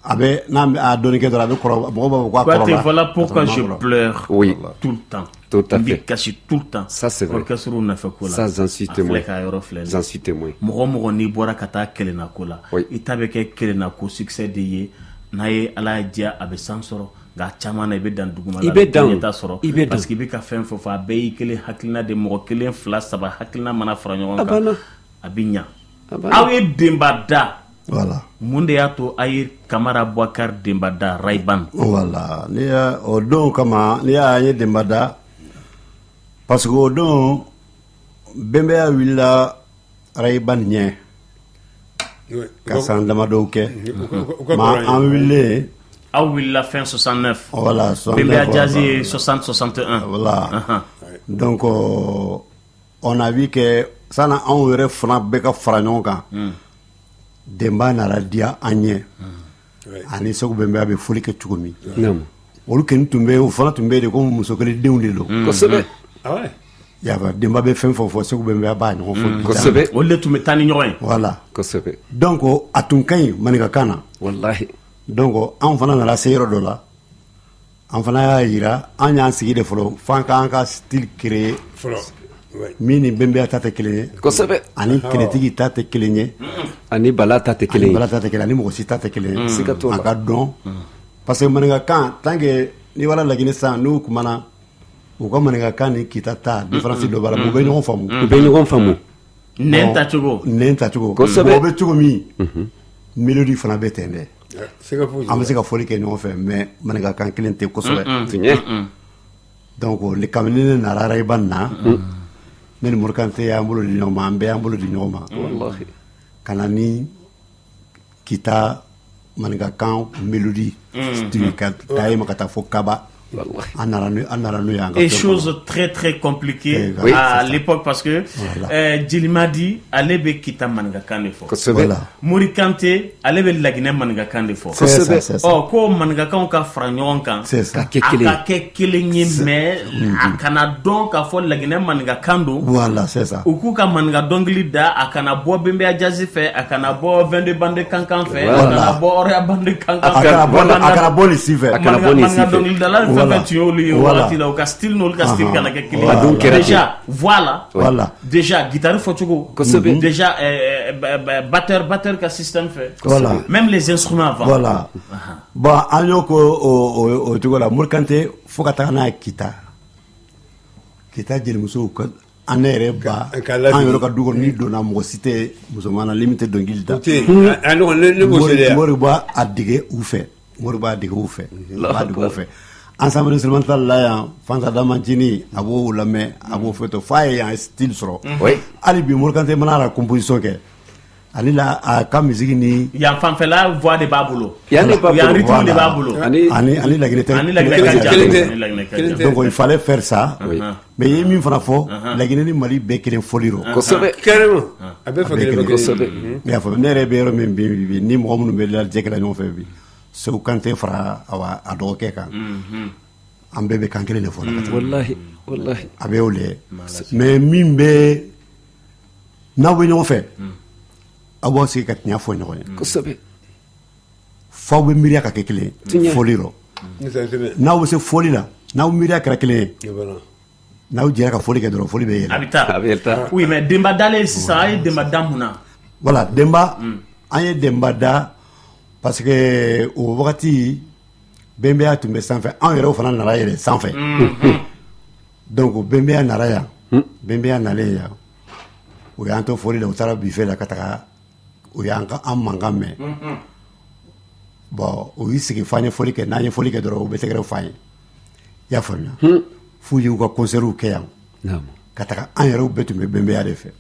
A bɛ n'a a dɔɔni kɛ dɔrɔn, a bɛ kɔrɔ, mɔgɔw b'a fɔ k'a kɔrɔla. Voilà pourquoi je pleure. Oui. Tout le temps. Tout à N bɛ fait. kasi tout le temps. Ça, c'est vrai. Orchestre nɔfɛ ko la. Ça, j'en suis témoin. A filɛ ka yɔrɔ filɛ. J'en suis témoin. Mɔgɔ o mɔgɔ n'i bɔra ka taa kelenna ko la, i ta bɛ kɛ kelenna ko succès de ye. N'a ye Ala y'a diya, a bɛ san sɔrɔ, nka caman na i bɛ dan duguma la. I bɛ dan. Ɲɛta sɔrɔ. I bɛ dan. Parce que i bɛ ka fɛn fɛn fɔ, a bɛɛ y'i kelen hakilina de, mɔgɔ kelen, fila, saba hakilina mana fara ɲɔgɔn kan, a bɛ ɲa. Aw ye Denba da. Voilà. Mun de y'a to a ye Kamara Boubacar Denba da Rayban? Voilà, n'i y'a o don kama, n'i y'a ye Denba da, parce que o don bɛnbɛya wulila Rayban ɲɛ ka san damadɔw kɛ, ma an wulilen. Aw wulila fin 69. Voilà, 69. Bɛnbɛya Jazz ye 60 61. Voilà. Donc on a vu que sani anw yɛrɛ fana bɛɛ ka fara ɲɔgɔn kan, Denba nana diya an ɲɛ ani Segu Bɛnbɛya bɛ foli kɛ cogo min. Olu kɔni tun bɛ, o fana tun bɛ de ko muso kelen denw de don. Kosɛbɛ. Y'a Denba bɛ fɛn fɔ Segu Bɛnbɛya b'a ɲɔgɔn fɔ. Kosɛbɛ. Olu de tun bɛ taa ni ɲɔgɔn ye. Voilà. Kosɛbɛ. Donc a tun ka ɲi maninkakan na. Walahi. Donc anw fana nana se yɔrɔ dɔ la, an fana y'a jira, an y'an sigi de fɔlɔ f'an k'an ka style créer fɔlɔ min ni Bɛnbɛya ta tɛ kelen ye. Kosɛbɛ. Ani kɛlɛtigi ta tɛ kelen ye. Ani bala ta tɛ kelen ye. Ani bala ta tɛ kelen, ani mɔgɔ si ta tɛ kelen ye. Siga t'o la. A ka dɔn, parce que maninkakan, tant que n'i bɔra Laginɛ sisan, n'u kumana u ka maninkakan ni Kita ta, différence dɔ b'a la, u bɛ ɲɔgɔn faamu. U bɛ ɲɔgɔn faamu. Nɛn tacogo. Nɛn tacogo. Kosɛbɛ. Mɔgɔ bɛ cogo min, mélodie fana bɛ ten dɛ. Siga foyi. An bɛ se ka fɔli kɛ ɲɔgɔn fɛ, mais maninkakan kelen tɛ kosɛbɛ. Tiɲɛ. Donc kabini ne nana Rayiba na, ne ni Morikante y'an bolo di ɲɔgɔn ma, an bɛɛ y'an bolo di ɲɔgɔn ma. Walahi. Ka na ni Kita maninkakan mélodie ka taa ye ma ka taa fo Kaba. An nana n'o ye an ka Et fɛn kɔnɔ. chose très très compliquée Oui, à c'est ça. l'époque, parce que Voilà. Djelimadi ale bɛ Kita maninkakan de fɔ. Kosɛbɛ. Voilà. Mori Kante ale bɛ Laginɛ maninkakan de fɔ. C'est ça, c'est ça. Ɔ, ko maninkakanw ka fara ɲɔgɔn kan. C'est ça. Ka kɛ A kelen ka kɛ kelen ye, mais a kana dɔn k'a fɔ Laginɛ maninkakan don. Voilà, c'est ça. U k'u ka maninka dɔnkili da, a kana bɔ Bɛnbɛya Jazz fɛ, a kana bɔ 22 bande kankan fɛ, a Voilà. kana bɔ Ɔrɔya bande kankan A kana bɔ, a kana bɔ nin si fɛ. A kana bɔ nin si maninka fɛ. dɔnkilidala fɛn Voilà. fɛn tun y'olu ye o Voilà. wagati la, u ka style n'olu ka style kana kɛ kelen ye. A dun kɛra ten. Déjà voilà. Voilà. Déjà guitare fɔcogo. Kosɛbɛ. Déjà batteur ka système fɛ. Voilà. Même les instruments avant. Voilà. Bon, an y'o ko o cogo la, Morikante fo ka taga n'a ye Kita. Kita jelimusow ka an ne yɛrɛ ba Ka lafili. an yɛrɛ ka du kɔnɔ, n'i donna, mɔgɔ si tɛ musoman na limite dɔnkili da. O tɛ yen. A ne kɔni, ne b'o seereya. Mori b'a a dege u fɛ. Mori b'a dege u fɛ. A b'a dege u fɛ. Ensemble instrumental la yan, Fanta Damantini, a b'o lamɛn, a b'o fɛ to f'a ye yan style sɔrɔ. Oui. Hali bi Morikante mana la composition kɛ, ale la a ka musique ni Yan fanfɛla voix de b'a bolo. Yan de b'a Yan bolo. rythme de b'a bolo. Ani ani Laginɛ tɛ. Ani Laginɛ ka jan. Kelen tɛ. Ani Laginɛ ka Kelen jan. tɛ. Donc il fallait faire ça. Oui. Mais i ye min fana fɔ, Laginɛ ni Mali bɛɛ kelen fɔli rɔ. Kosɛbɛ. Carrément, a bɛɛ fa A bɛɛ kelen kelen. Kosɛbɛ. Ne y'a faamu, ne yɛrɛ bɛ yɔrɔ min bi, ni mɔgɔ minnu bɛ lajɛ kɛla ɲɔgɔn fɛ bi, Segu Kante fara awa a dɔgɔkɛ kan, an bɛɛ bɛ kan kelen de fɔ la ka taa. Walahi. Walahi. A bɛ y'o le ye, mais min bɛ n'aw bɛ ɲɔgɔn fɛ, aw b'aw sigi ka tiɲɛ fɔ ɲɔgɔn ye. Kosɛbɛ. F'aw bɛ miiriya ka kɛ kelen ye Tiɲɛ. fɔli rɔ. N'aw bɛ se fɔli la, n'aw miiriya kɛra kelen ye, n'aw jɛra ka fɔli kɛ dɔrɔn, fɔli bɛ yɛlɛ. A bɛ taa. A bɛ taa. Oui, mais Denba dalen sisan, a ye Denba da mun na? Voilà, Denba, an ye Denba da parce que o wagati Bɛnbɛya tun bɛ sanfɛ, anw yɛrɛw fana nana yɛlɛ sanfɛ. Donc Bɛnbɛya nana yan, Bɛnbɛya nalen yan, o y'an to fɔli la, u taara buffet la ka taga, o y'an ka an mankan mɛn. Bon, u y'u sigi f'an ye fɔli kɛ, n'an ye fɔli kɛ dɔrɔn, u bɛ tɛgɛrɛ f'an ye. I y'a faamuya? F'u y'u ka concertw kɛ yan. Naamu. Ka taga, an yɛrɛw bɛɛ tun bɛ Bɛnbɛya de fɛ.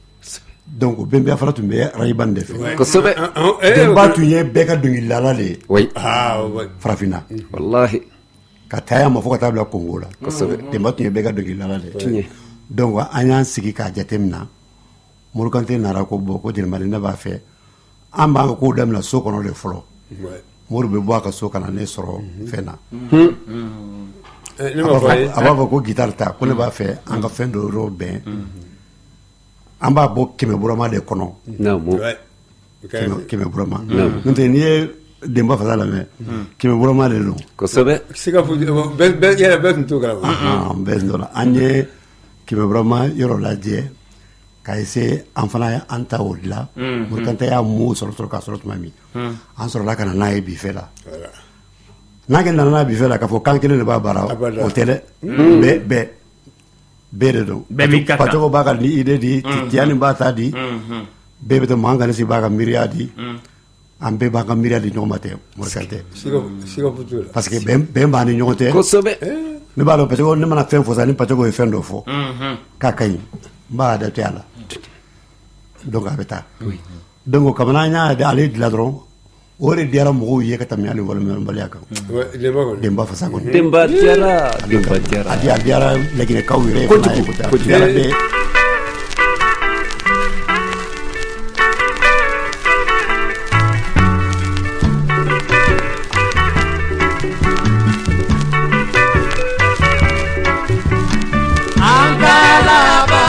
Donc Bɛnbɛya fana tun bɛ Rayiban de fɛ. Kosɛbɛ. Denba tun ye bɛɛ ka dɔnkilidala de ye. Oui. Farafinna. Walahi. Ka taa yan ma fo ka taa bila Kongo la. Kosɛbɛ. Denba tun ye bɛɛ ka dɔnkilidala de ye. Tiɲɛ. Donc an y'an sigi k'a jateminɛ. Morikante nana ko bon, ko Jelimadi, ne b'a fɛ an b'an ka kow daminɛ so kɔnɔ de fɔlɔ. Mori bɛ bɔ a ka so ka na ne sɔrɔ fɛn na. Ne m'a fɔ a ye. A b'a fɔ ko guitare ta, ko ne b'a fɛ an ka fɛn dɔ yɔrɔ bɛn. An b'a bɔ kɛmɛ burama de kɔnɔ. Naamu. Kɛmɛ burama. N'o tɛ, n'i ye Denba fasa lamɛn, kɛmɛ burama de don. Kosɛbɛ. Siga foyi bɛɛ yɛrɛ, bɛɛ tun t'o kalama. Bɛɛ tun t'o la. An ye kɛmɛ burama yɔrɔ lajɛ k'a essayer, an fana ye an ta o dilan. Morikante y'a mot sɔrɔ k'a sɔrɔ tuma min, an sɔrɔla ka na n'a ye buffet la. N'a kɛ nana n'a buffet la, k'a fɔ kan kelen de b'a baara, o tɛ dɛ. Bɛɛ bɛɛ bɛɛ de don. Bɛɛ b'i ka kan. Pacogo b'a ka ni idée di, Tiyani b'a ta di, bɛɛ bɛ taa, Makan Kanisi b'a ka miiriya di, an bɛɛ b'an ka miiriya di ɲɔgɔn ma tɛ, Morikante. Siga foyi t'o la. Parce que bɛn b'an ni ɲɔgɔn cɛ. Kosɛbɛ. Ne b'a dɔn, Pacogo, ne mana fɛn fɔ sisan, ni Pacogo ye fɛn dɔ fɔ k'a ka ɲi, n b'a adapté a la. Donc a bɛ taa. Donc kabini an y'a ale dilan dɔrɔn, o de diyara mɔgɔw ye ka tɛmɛ hali waleɲumanbaliya kan. Denba fasa kɔni. Denba diyara. Denba diyara. A diyara Laginɛkaw yɛrɛ ye. Kojugu. Fana ye. Kojugu. A diyara bɛɛ ye. An ka laban.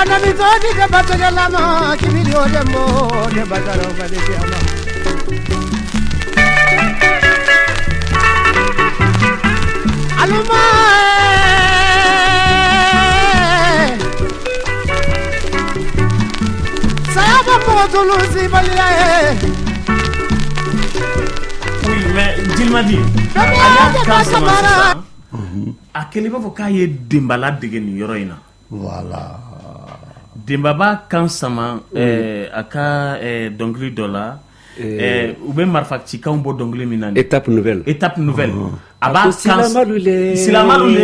Banami to di de batagala ma kibiri o de mo de bataro bali ama. Aluma Sayaba mɔgɔ si baliya ye. Oui, mais Djilmadi, a y'a kan sama sisan, a kɛlen i b'a fɔ k'a ye Denba ladege nin yɔrɔ in na. Voilà. Denba b'a kan sama a ka dɔnkili dɔ la. U bɛ marifacikanw bɔ dɔnkili min na. Étape nouvelle. Étape nouvelle. A b'a kan silamalu le. Silamalu le.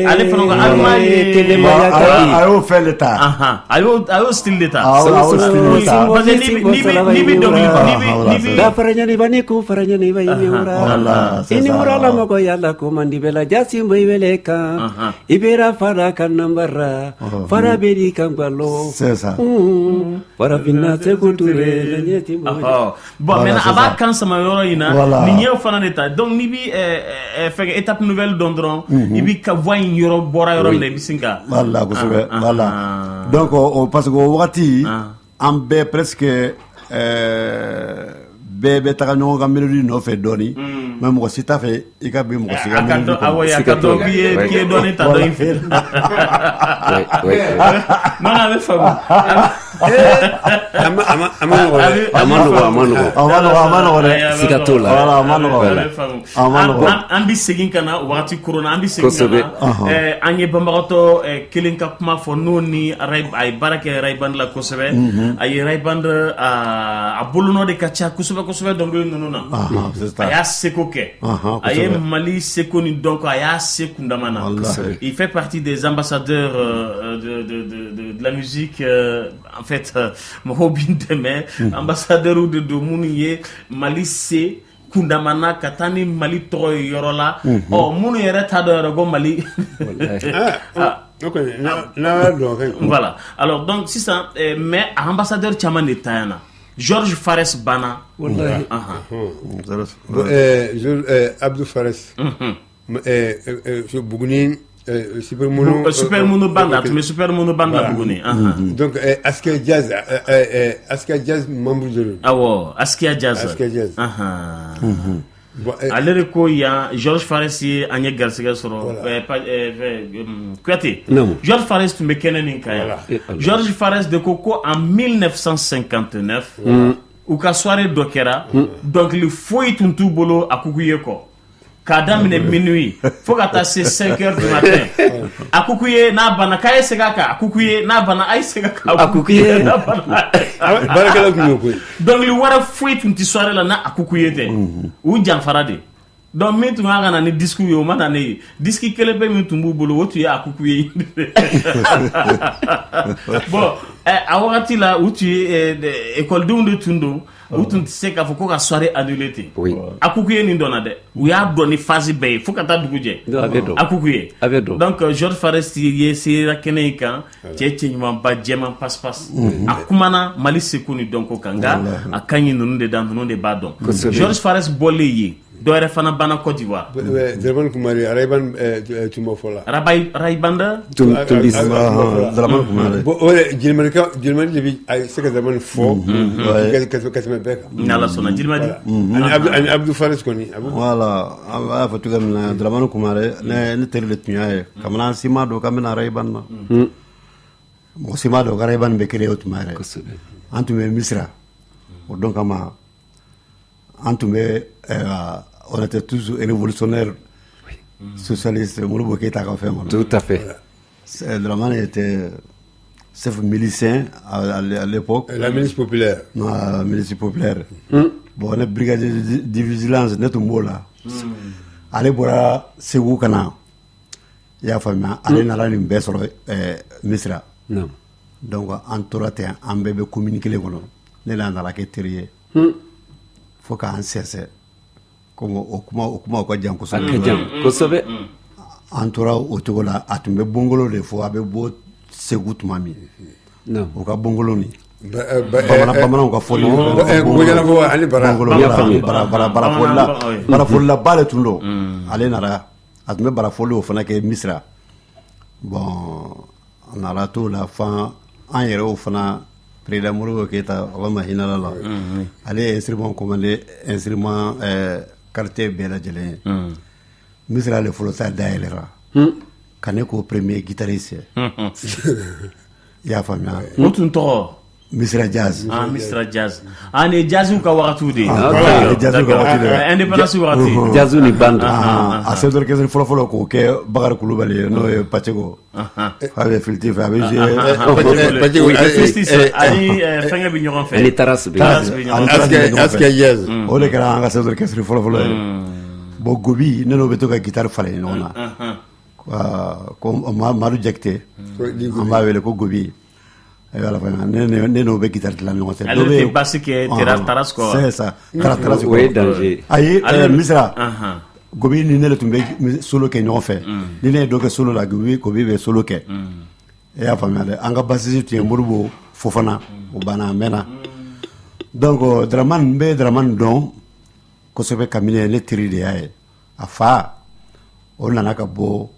Ale fana ko alima ye. Telemaya kadi. A y'o fɛn de ta. A y'o style de ta. A y'o style de ta. Parce que n'i bɛ dɔnkili n'i bɛ. Da faraɲani ni kun faraɲani ba ini wura. Ini wura la mɔgɔ yala ko man di bɛɛ la jasi mo i wele kan. I bɛra fara kan nambara. Fara bɛ di kan gbalo. C'est ça. Farafinna Sekou Touré la ɲɛ ti mɔgɔ. Bon, maintenant a b'a kan sama yɔrɔ in na. Nin y'o fana de ta. Donc n'i bi fɛnkɛ étape nouvelle dɔn dɔrɔn, i bi ka voix in yɔrɔ bɔra yɔrɔ min na, i bɛ sin ka. Voilà, kosɛbɛ. Voilà. Donc parce que o wagati an bɛɛ presque bɛɛ bɛ taga ɲɔgɔn ka mélodie nɔfɛ dɔɔni, mais mɔgɔ si t'a fɛ i ka bin mɔgɔ si ka mélodie kɔnɔ. Awɔ, a ka dɔn k'i ye dɔɔni ta dɔ in fɛ. Non, a bɛ faamu. A ma nɔgɔ dɛ. A ma nɔgɔ, a ma nɔgɔ. A ma nɔgɔ, a ma nɔgɔ dɛ. Siga t'o la. Voilà, a ma nɔgɔ. A ma nɔgɔ. An bɛ segin ka na wagati korona, an bɛ segin ka na. An ye banbagatɔ kelen ka kuma fɔ n'o ni a ye baara kɛ Rail Band la kosɛbɛ. A ye Rail Band a bolonɔ de ka ca kosɛbɛ kosɛbɛ dɔnkili ninnu na. A y'a seko kɛ. A ye Mali seko ni dɔnko, a y'a se kundama na. Il fait partie des ambassadeurs de la musique, en fait, mɔgɔw b'i dɛmɛ, ambassadeurs de don minnu ye Mali se kundamana ka taa ni Mali tɔgɔ ye yɔrɔ la. Ɔ minnu yɛrɛ t'a dɔn yɛrɛ ko Mali. Voilà. Alors donc sisan, mais ambassadeur caman de tanyana. Georges Fares banna. Wallahi. Abdou Fares. Buguni Super Mono. Super Mono Band, a tun bɛ Super Mono Band la Buguni. Donc Askia Jazz, Askia Jazz membre de don. Awɔ, Askia Jazz. Askia Jazz. Ale de ko yan Georges Fares ye an ye garisɛgɛ sɔrɔ. Kuyate. Georges Fares tun bɛ kɛnɛ nin kan yan. Georges Fares de ko en 1959 u ka soirée dɔ kɛra, dɔnkili foyi tun t'u bolo a kuku ye kɔ. K'a daminɛ minuit fo ka taa se 5 heures du matin. A kuku ye n'a banna k'a ye segin a kan, a kuku ye n'a banna a ye segin a kan, a kuku ye n'a banna. Baarakɛlaw tun y'o koyi. Dɔnkili wɛrɛ foyi tun tɛ soirée la n'a a kuku ye tɛ. U janfara de. Donc min tun kan ka na ni disque ye, o ma na ne ye. Disque kelen pe min tun b'u bolo, o tun ye a kuku ye. Bon, a wagati la u tun ye ekɔlidenw de tun don. U tun tɛ se k'a fɔ ko ka soirée annulé ten. A kuku ye nin dɔnna dɛ. U y'a dɔn ni phase bɛɛ ye fo ka taa dugu jɛ. A kuku ye. Donc Georges Fares ye sera kɛnɛ in kan, cɛ ɲumanba jɛman passe passe. A kumana Mali seko ni dɔnko kan, nka a kan ye ninnu de da, ninnu de b'a dɔn. Georges Fares bɔlen yen, dɔ wɛrɛ fana banna Côte d'Ivoire. Dramane Kumare, Rail Band tun b'o fɔ la. Rail Band Dramane Kumare. Bon, o de Jilimani de bɛ se ka Dramane fɔ ka tɛmɛ bɛɛ kan. N'Ala sɔnna, Jilimani. Ani Abdou Fares kɔni. Voilà, an b'a fɔ cogoya min na, Dramane Kumare, ne teri de tun y'a ye. Kabini an si m'a dɔn k'an bɛna Rail Band na. Mɔgɔ si m'a dɔn ko Rail Band bɛ créer o tuma yɛrɛ. An tun bɛ Misira. O don kama, an tun bɛ, on était tous révolutionnaires, socialistes, Modibo Keïta ka fɛn kɔnɔ. Tout à fait. Dramane était chef milicien à l'époque. La milice populaire. Non, la milice populaire. Bon, ne brigade de vigilance, ne tun b'o la. Ale bɔra Segu ka na, i y'a faamuya, ale nana nin bɛɛ sɔrɔ Misira. Donc an tora ten, an bɛɛ bɛ commune kelen kɔnɔ. Ne n'a nana kɛ teri ye. Fo k'an sɛnsɛn. Comme o kuma ka jan kosɛbɛ. A ka jan kosɛbɛ. An tora o cogo la, a tun bɛ bɔngolo de fɔ, a bɛ bɔ Segu tuma min. O ka bɔngolo nin. Bamananw ka fɔli. Barafolilaba de tun don. Ale nana, a tun bɛ barafoli o fana kɛ Misira. Bon, A nana t'o la fan an yɛrɛw fana, président Modibo Keyita, Ala ma hinɛ la, ale ye instrument commandé, instrument qualité bɛɛ lajɛlen ye. Misira le fɔlɔ ta dayɛlɛra ka ne ko premier guitariste ye. I y'a faamuya? O tun tɔgɔ? Misira Jazz. Ah, Misira Jazz. Ah, nin ye jazziw ka wagatiw de ye. Ah, voilà, jazziw ka wagati de ye. Indépendance wagati. Jazz ni band. A chef d'orchestre fɔlɔ fɔlɔ k'o kɛ Bakari Kulubali ye, n'o ye Paceko. A bɛ flûte fɛ, a bɛ jouer. Paceko, Festus ani fɛnkɛ bɛ ɲɔgɔn fɛ. Ani Taras bɛ. Taras bɛ ɲɔgɔn fɛ. Aske Jazz. O de kɛra an ka chef d'orchestre fɔlɔ fɔlɔ ye. Bon, Gobi, ne n'o bɛ to ka guitare falen ɲɔgɔn na. Ko Madu Jakite, an b'a wele ko Gobi. Ne n'o bɛ guitare dilan ɲɔgɔn fɛ. Ale tɛ basse kɛ Taras kɔ. C'est ça. Taras. O ye danger. Ayi, Misira. Gobi ni ne de tun bɛ solo kɛ ɲɔgɔn fɛ. Ni ne ye dɔ kɛ solo la, Gobi bɛ solo kɛ. E y'a faamuya dɛ? An ka bassiste tun ye Modibo Fofana, o banna a mɛnna. Donc Dramane, n bɛ Dramane dɔn kosɛbɛ kabini ne teri de y'a ye. A fa, o nana ka bɔ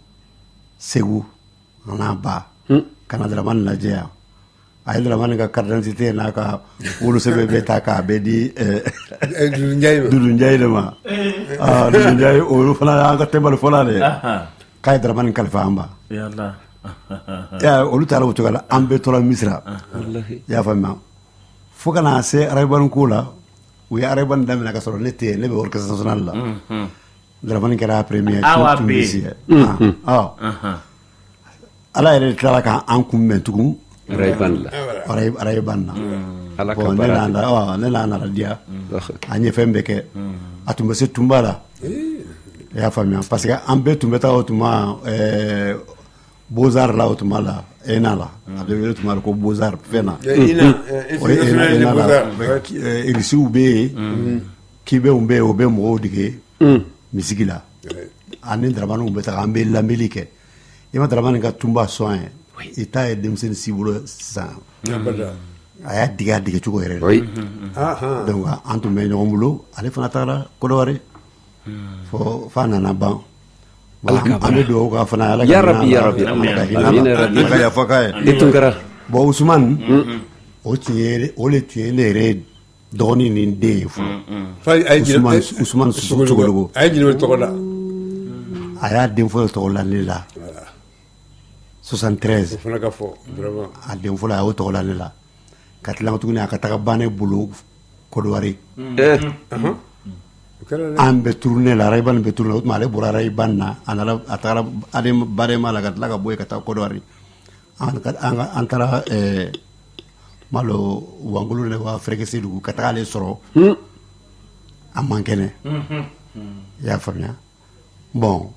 Segu, a n'a ba ka na Dramane lajɛ yan. A ye Dramane ka carte d'identité n'a ka wolosɛbɛn bɛɛ ta k'a bɛɛ di Dudu Njayi de ma. Dudu Njayi, olu fana y'an ka tɛnbali fɔla de ye, k'a ye Dramane kalifa an ma. Olu taara o cogo la, an bɛɛ tora Misira. I y'a faamuya? Fo ka na se Ray Ban ko la, u ye Ray Ban daminɛ ka sɔrɔ ne tɛ yen, ne bɛ orchestre national la. Dramane kɛra premier. Awa. Ala yɛrɛ tilala k'an kunbɛn tugun. Ray Ban la. Ray Ban na. Ala ka Bon, ne baara. n'a ne n'a nana diya, an ye fɛn bɛɛ kɛ. A tun bɛ se tunba la, i y'a faamuya? Parce que an bɛɛ tun bɛ taa o tuma Beaux-Arts la, o tuma la ENA la, a bɛ wele tuma la ko Beaux-Arts fɛn na. O ye ENA la, Irisiw bɛ yen, Cubainw bɛ yen, o bɛ mɔgɔw dege misigi la. Ani Dramaniw bɛ taga, an bɛ lamɛnli kɛ. I ma Dramani ka tunba sɔn ye, i t'a ye denmisɛnnin si bolo sisan. A y'a dege, a dege cogo yɛrɛ la. Donc an tun bɛ ɲɔgɔn bolo, ale fana taara Côte d'Ivoire fo f'a nana ban. An bɛ dugawu k'a fana, Ala ka Ya Rabbi, ya Rabbi. hinɛ a la, Ala ka yafa k'a ye. I Tunkara. Bon, Usumani, o tun ye, o de tun ye ne yɛrɛ dɔgɔnin ni den ye fɔlɔ. Usumani Sogologo. A ye jeli tɔgɔ da. A y'a den fɔlɔ tɔgɔ la ne la 73. O fana ka fɔ vraiment. A den fɔlɔ, a y'o tɔgɔ la ne la, ka tila tuguni a ka taga ban ne bolo Kodowari. An bɛ tournée la, Ray Ban bɛ tournée la. O tuma ale bɔra Ray Ban na, a nana, a tagara Badema la, ka tila ka bɔ yen ka taa Kodowari. An taara malo Wangolo de wa Fɛrɛkɛsedugu ka taga ale sɔrɔ, a man kɛnɛ. I y'a faamuya? Bon,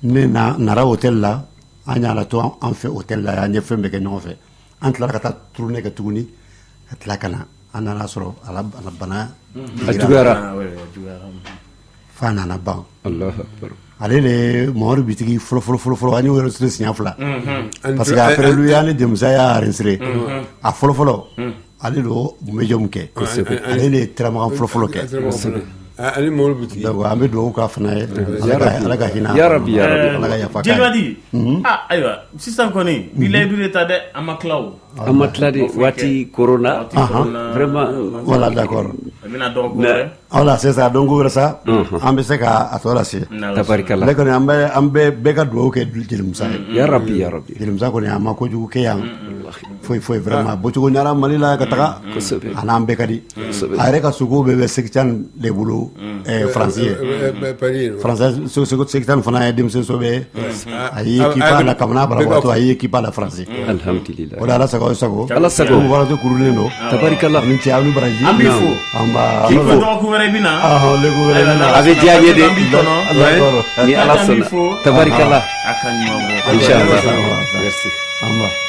ne na nara hôtel la, an y'a to an fɛ hôtel la, an ye fɛn bɛɛ kɛ ɲɔgɔn fɛ. An tilala ka taa tournée kɛ tuguni, ka tila ka na, an nana sɔrɔ a la bana. A juguyara. F'a nana ban. Allahu akbar. Ale de ye Mamadu Bitigi fɔlɔ fɔlɔ fɔlɔ fɔlɔ an y'o enregistré siɲɛ fila, parce que après lui, an ni Jamusa y'a enregistré. A fɔlɔ fɔlɔ, ale de médium kɛ, ale de ye Tiramakan fɔlɔ fɔlɔ kɛ. Ani Mamadu Bitigi. Donc an bɛ dugawu k'a fana ye, Ala ka hinɛ. Ya Rabbi, ya Rabbi. Ala ka yafa k'a ye. Jeli Madi, ah, ayiwa, sisan kɔni bi layidu de ta dɛ, an ma tila o. An ma tila de, waati korona vraiment. Voilà, d'accord. A bɛna dɔgɔkun wɛrɛ. Voilà, c'est ça. Donc wɛrɛ sa, an bɛ se ka a tɔ lase. Tabarikala. Ne kɔni, an bɛ bɛɛ ka dugawu kɛ Jeli Musa ye. Ya Rabbi, ya Rabbi. Jeli Musa kɔni, a ma kojugu kɛ yan foyi foyi, vraiment bɔcogo ɲara Mali la ka taga. A n'an bɛɛ ka di. A yɛrɛ ka sogo bɛɛ bɛ Sekitan de bolo, Faransi ye. Faransi Sekitan fana ye denmisɛn sɔbɛ ye. A ye équipe la kabini a banabagatɔ, a ye équipe la Faransi. Alhamdulillah. O la, Ala sago, sago. Ala sago. Wagati kurulen don. Tabarikala. Ni cɛ, aw ni baraji. An b'i fo. An b'a. K'i fo, dɔgɔkun wɛrɛ i bɛ na. Leko wɛrɛ bɛ na. A bɛ diya n ye de. An b'i kɔnɔ. Ni Ala sɔnna. Tabarikala. A ka ɲuman bɔ. Inchallah. Merci. An b'a.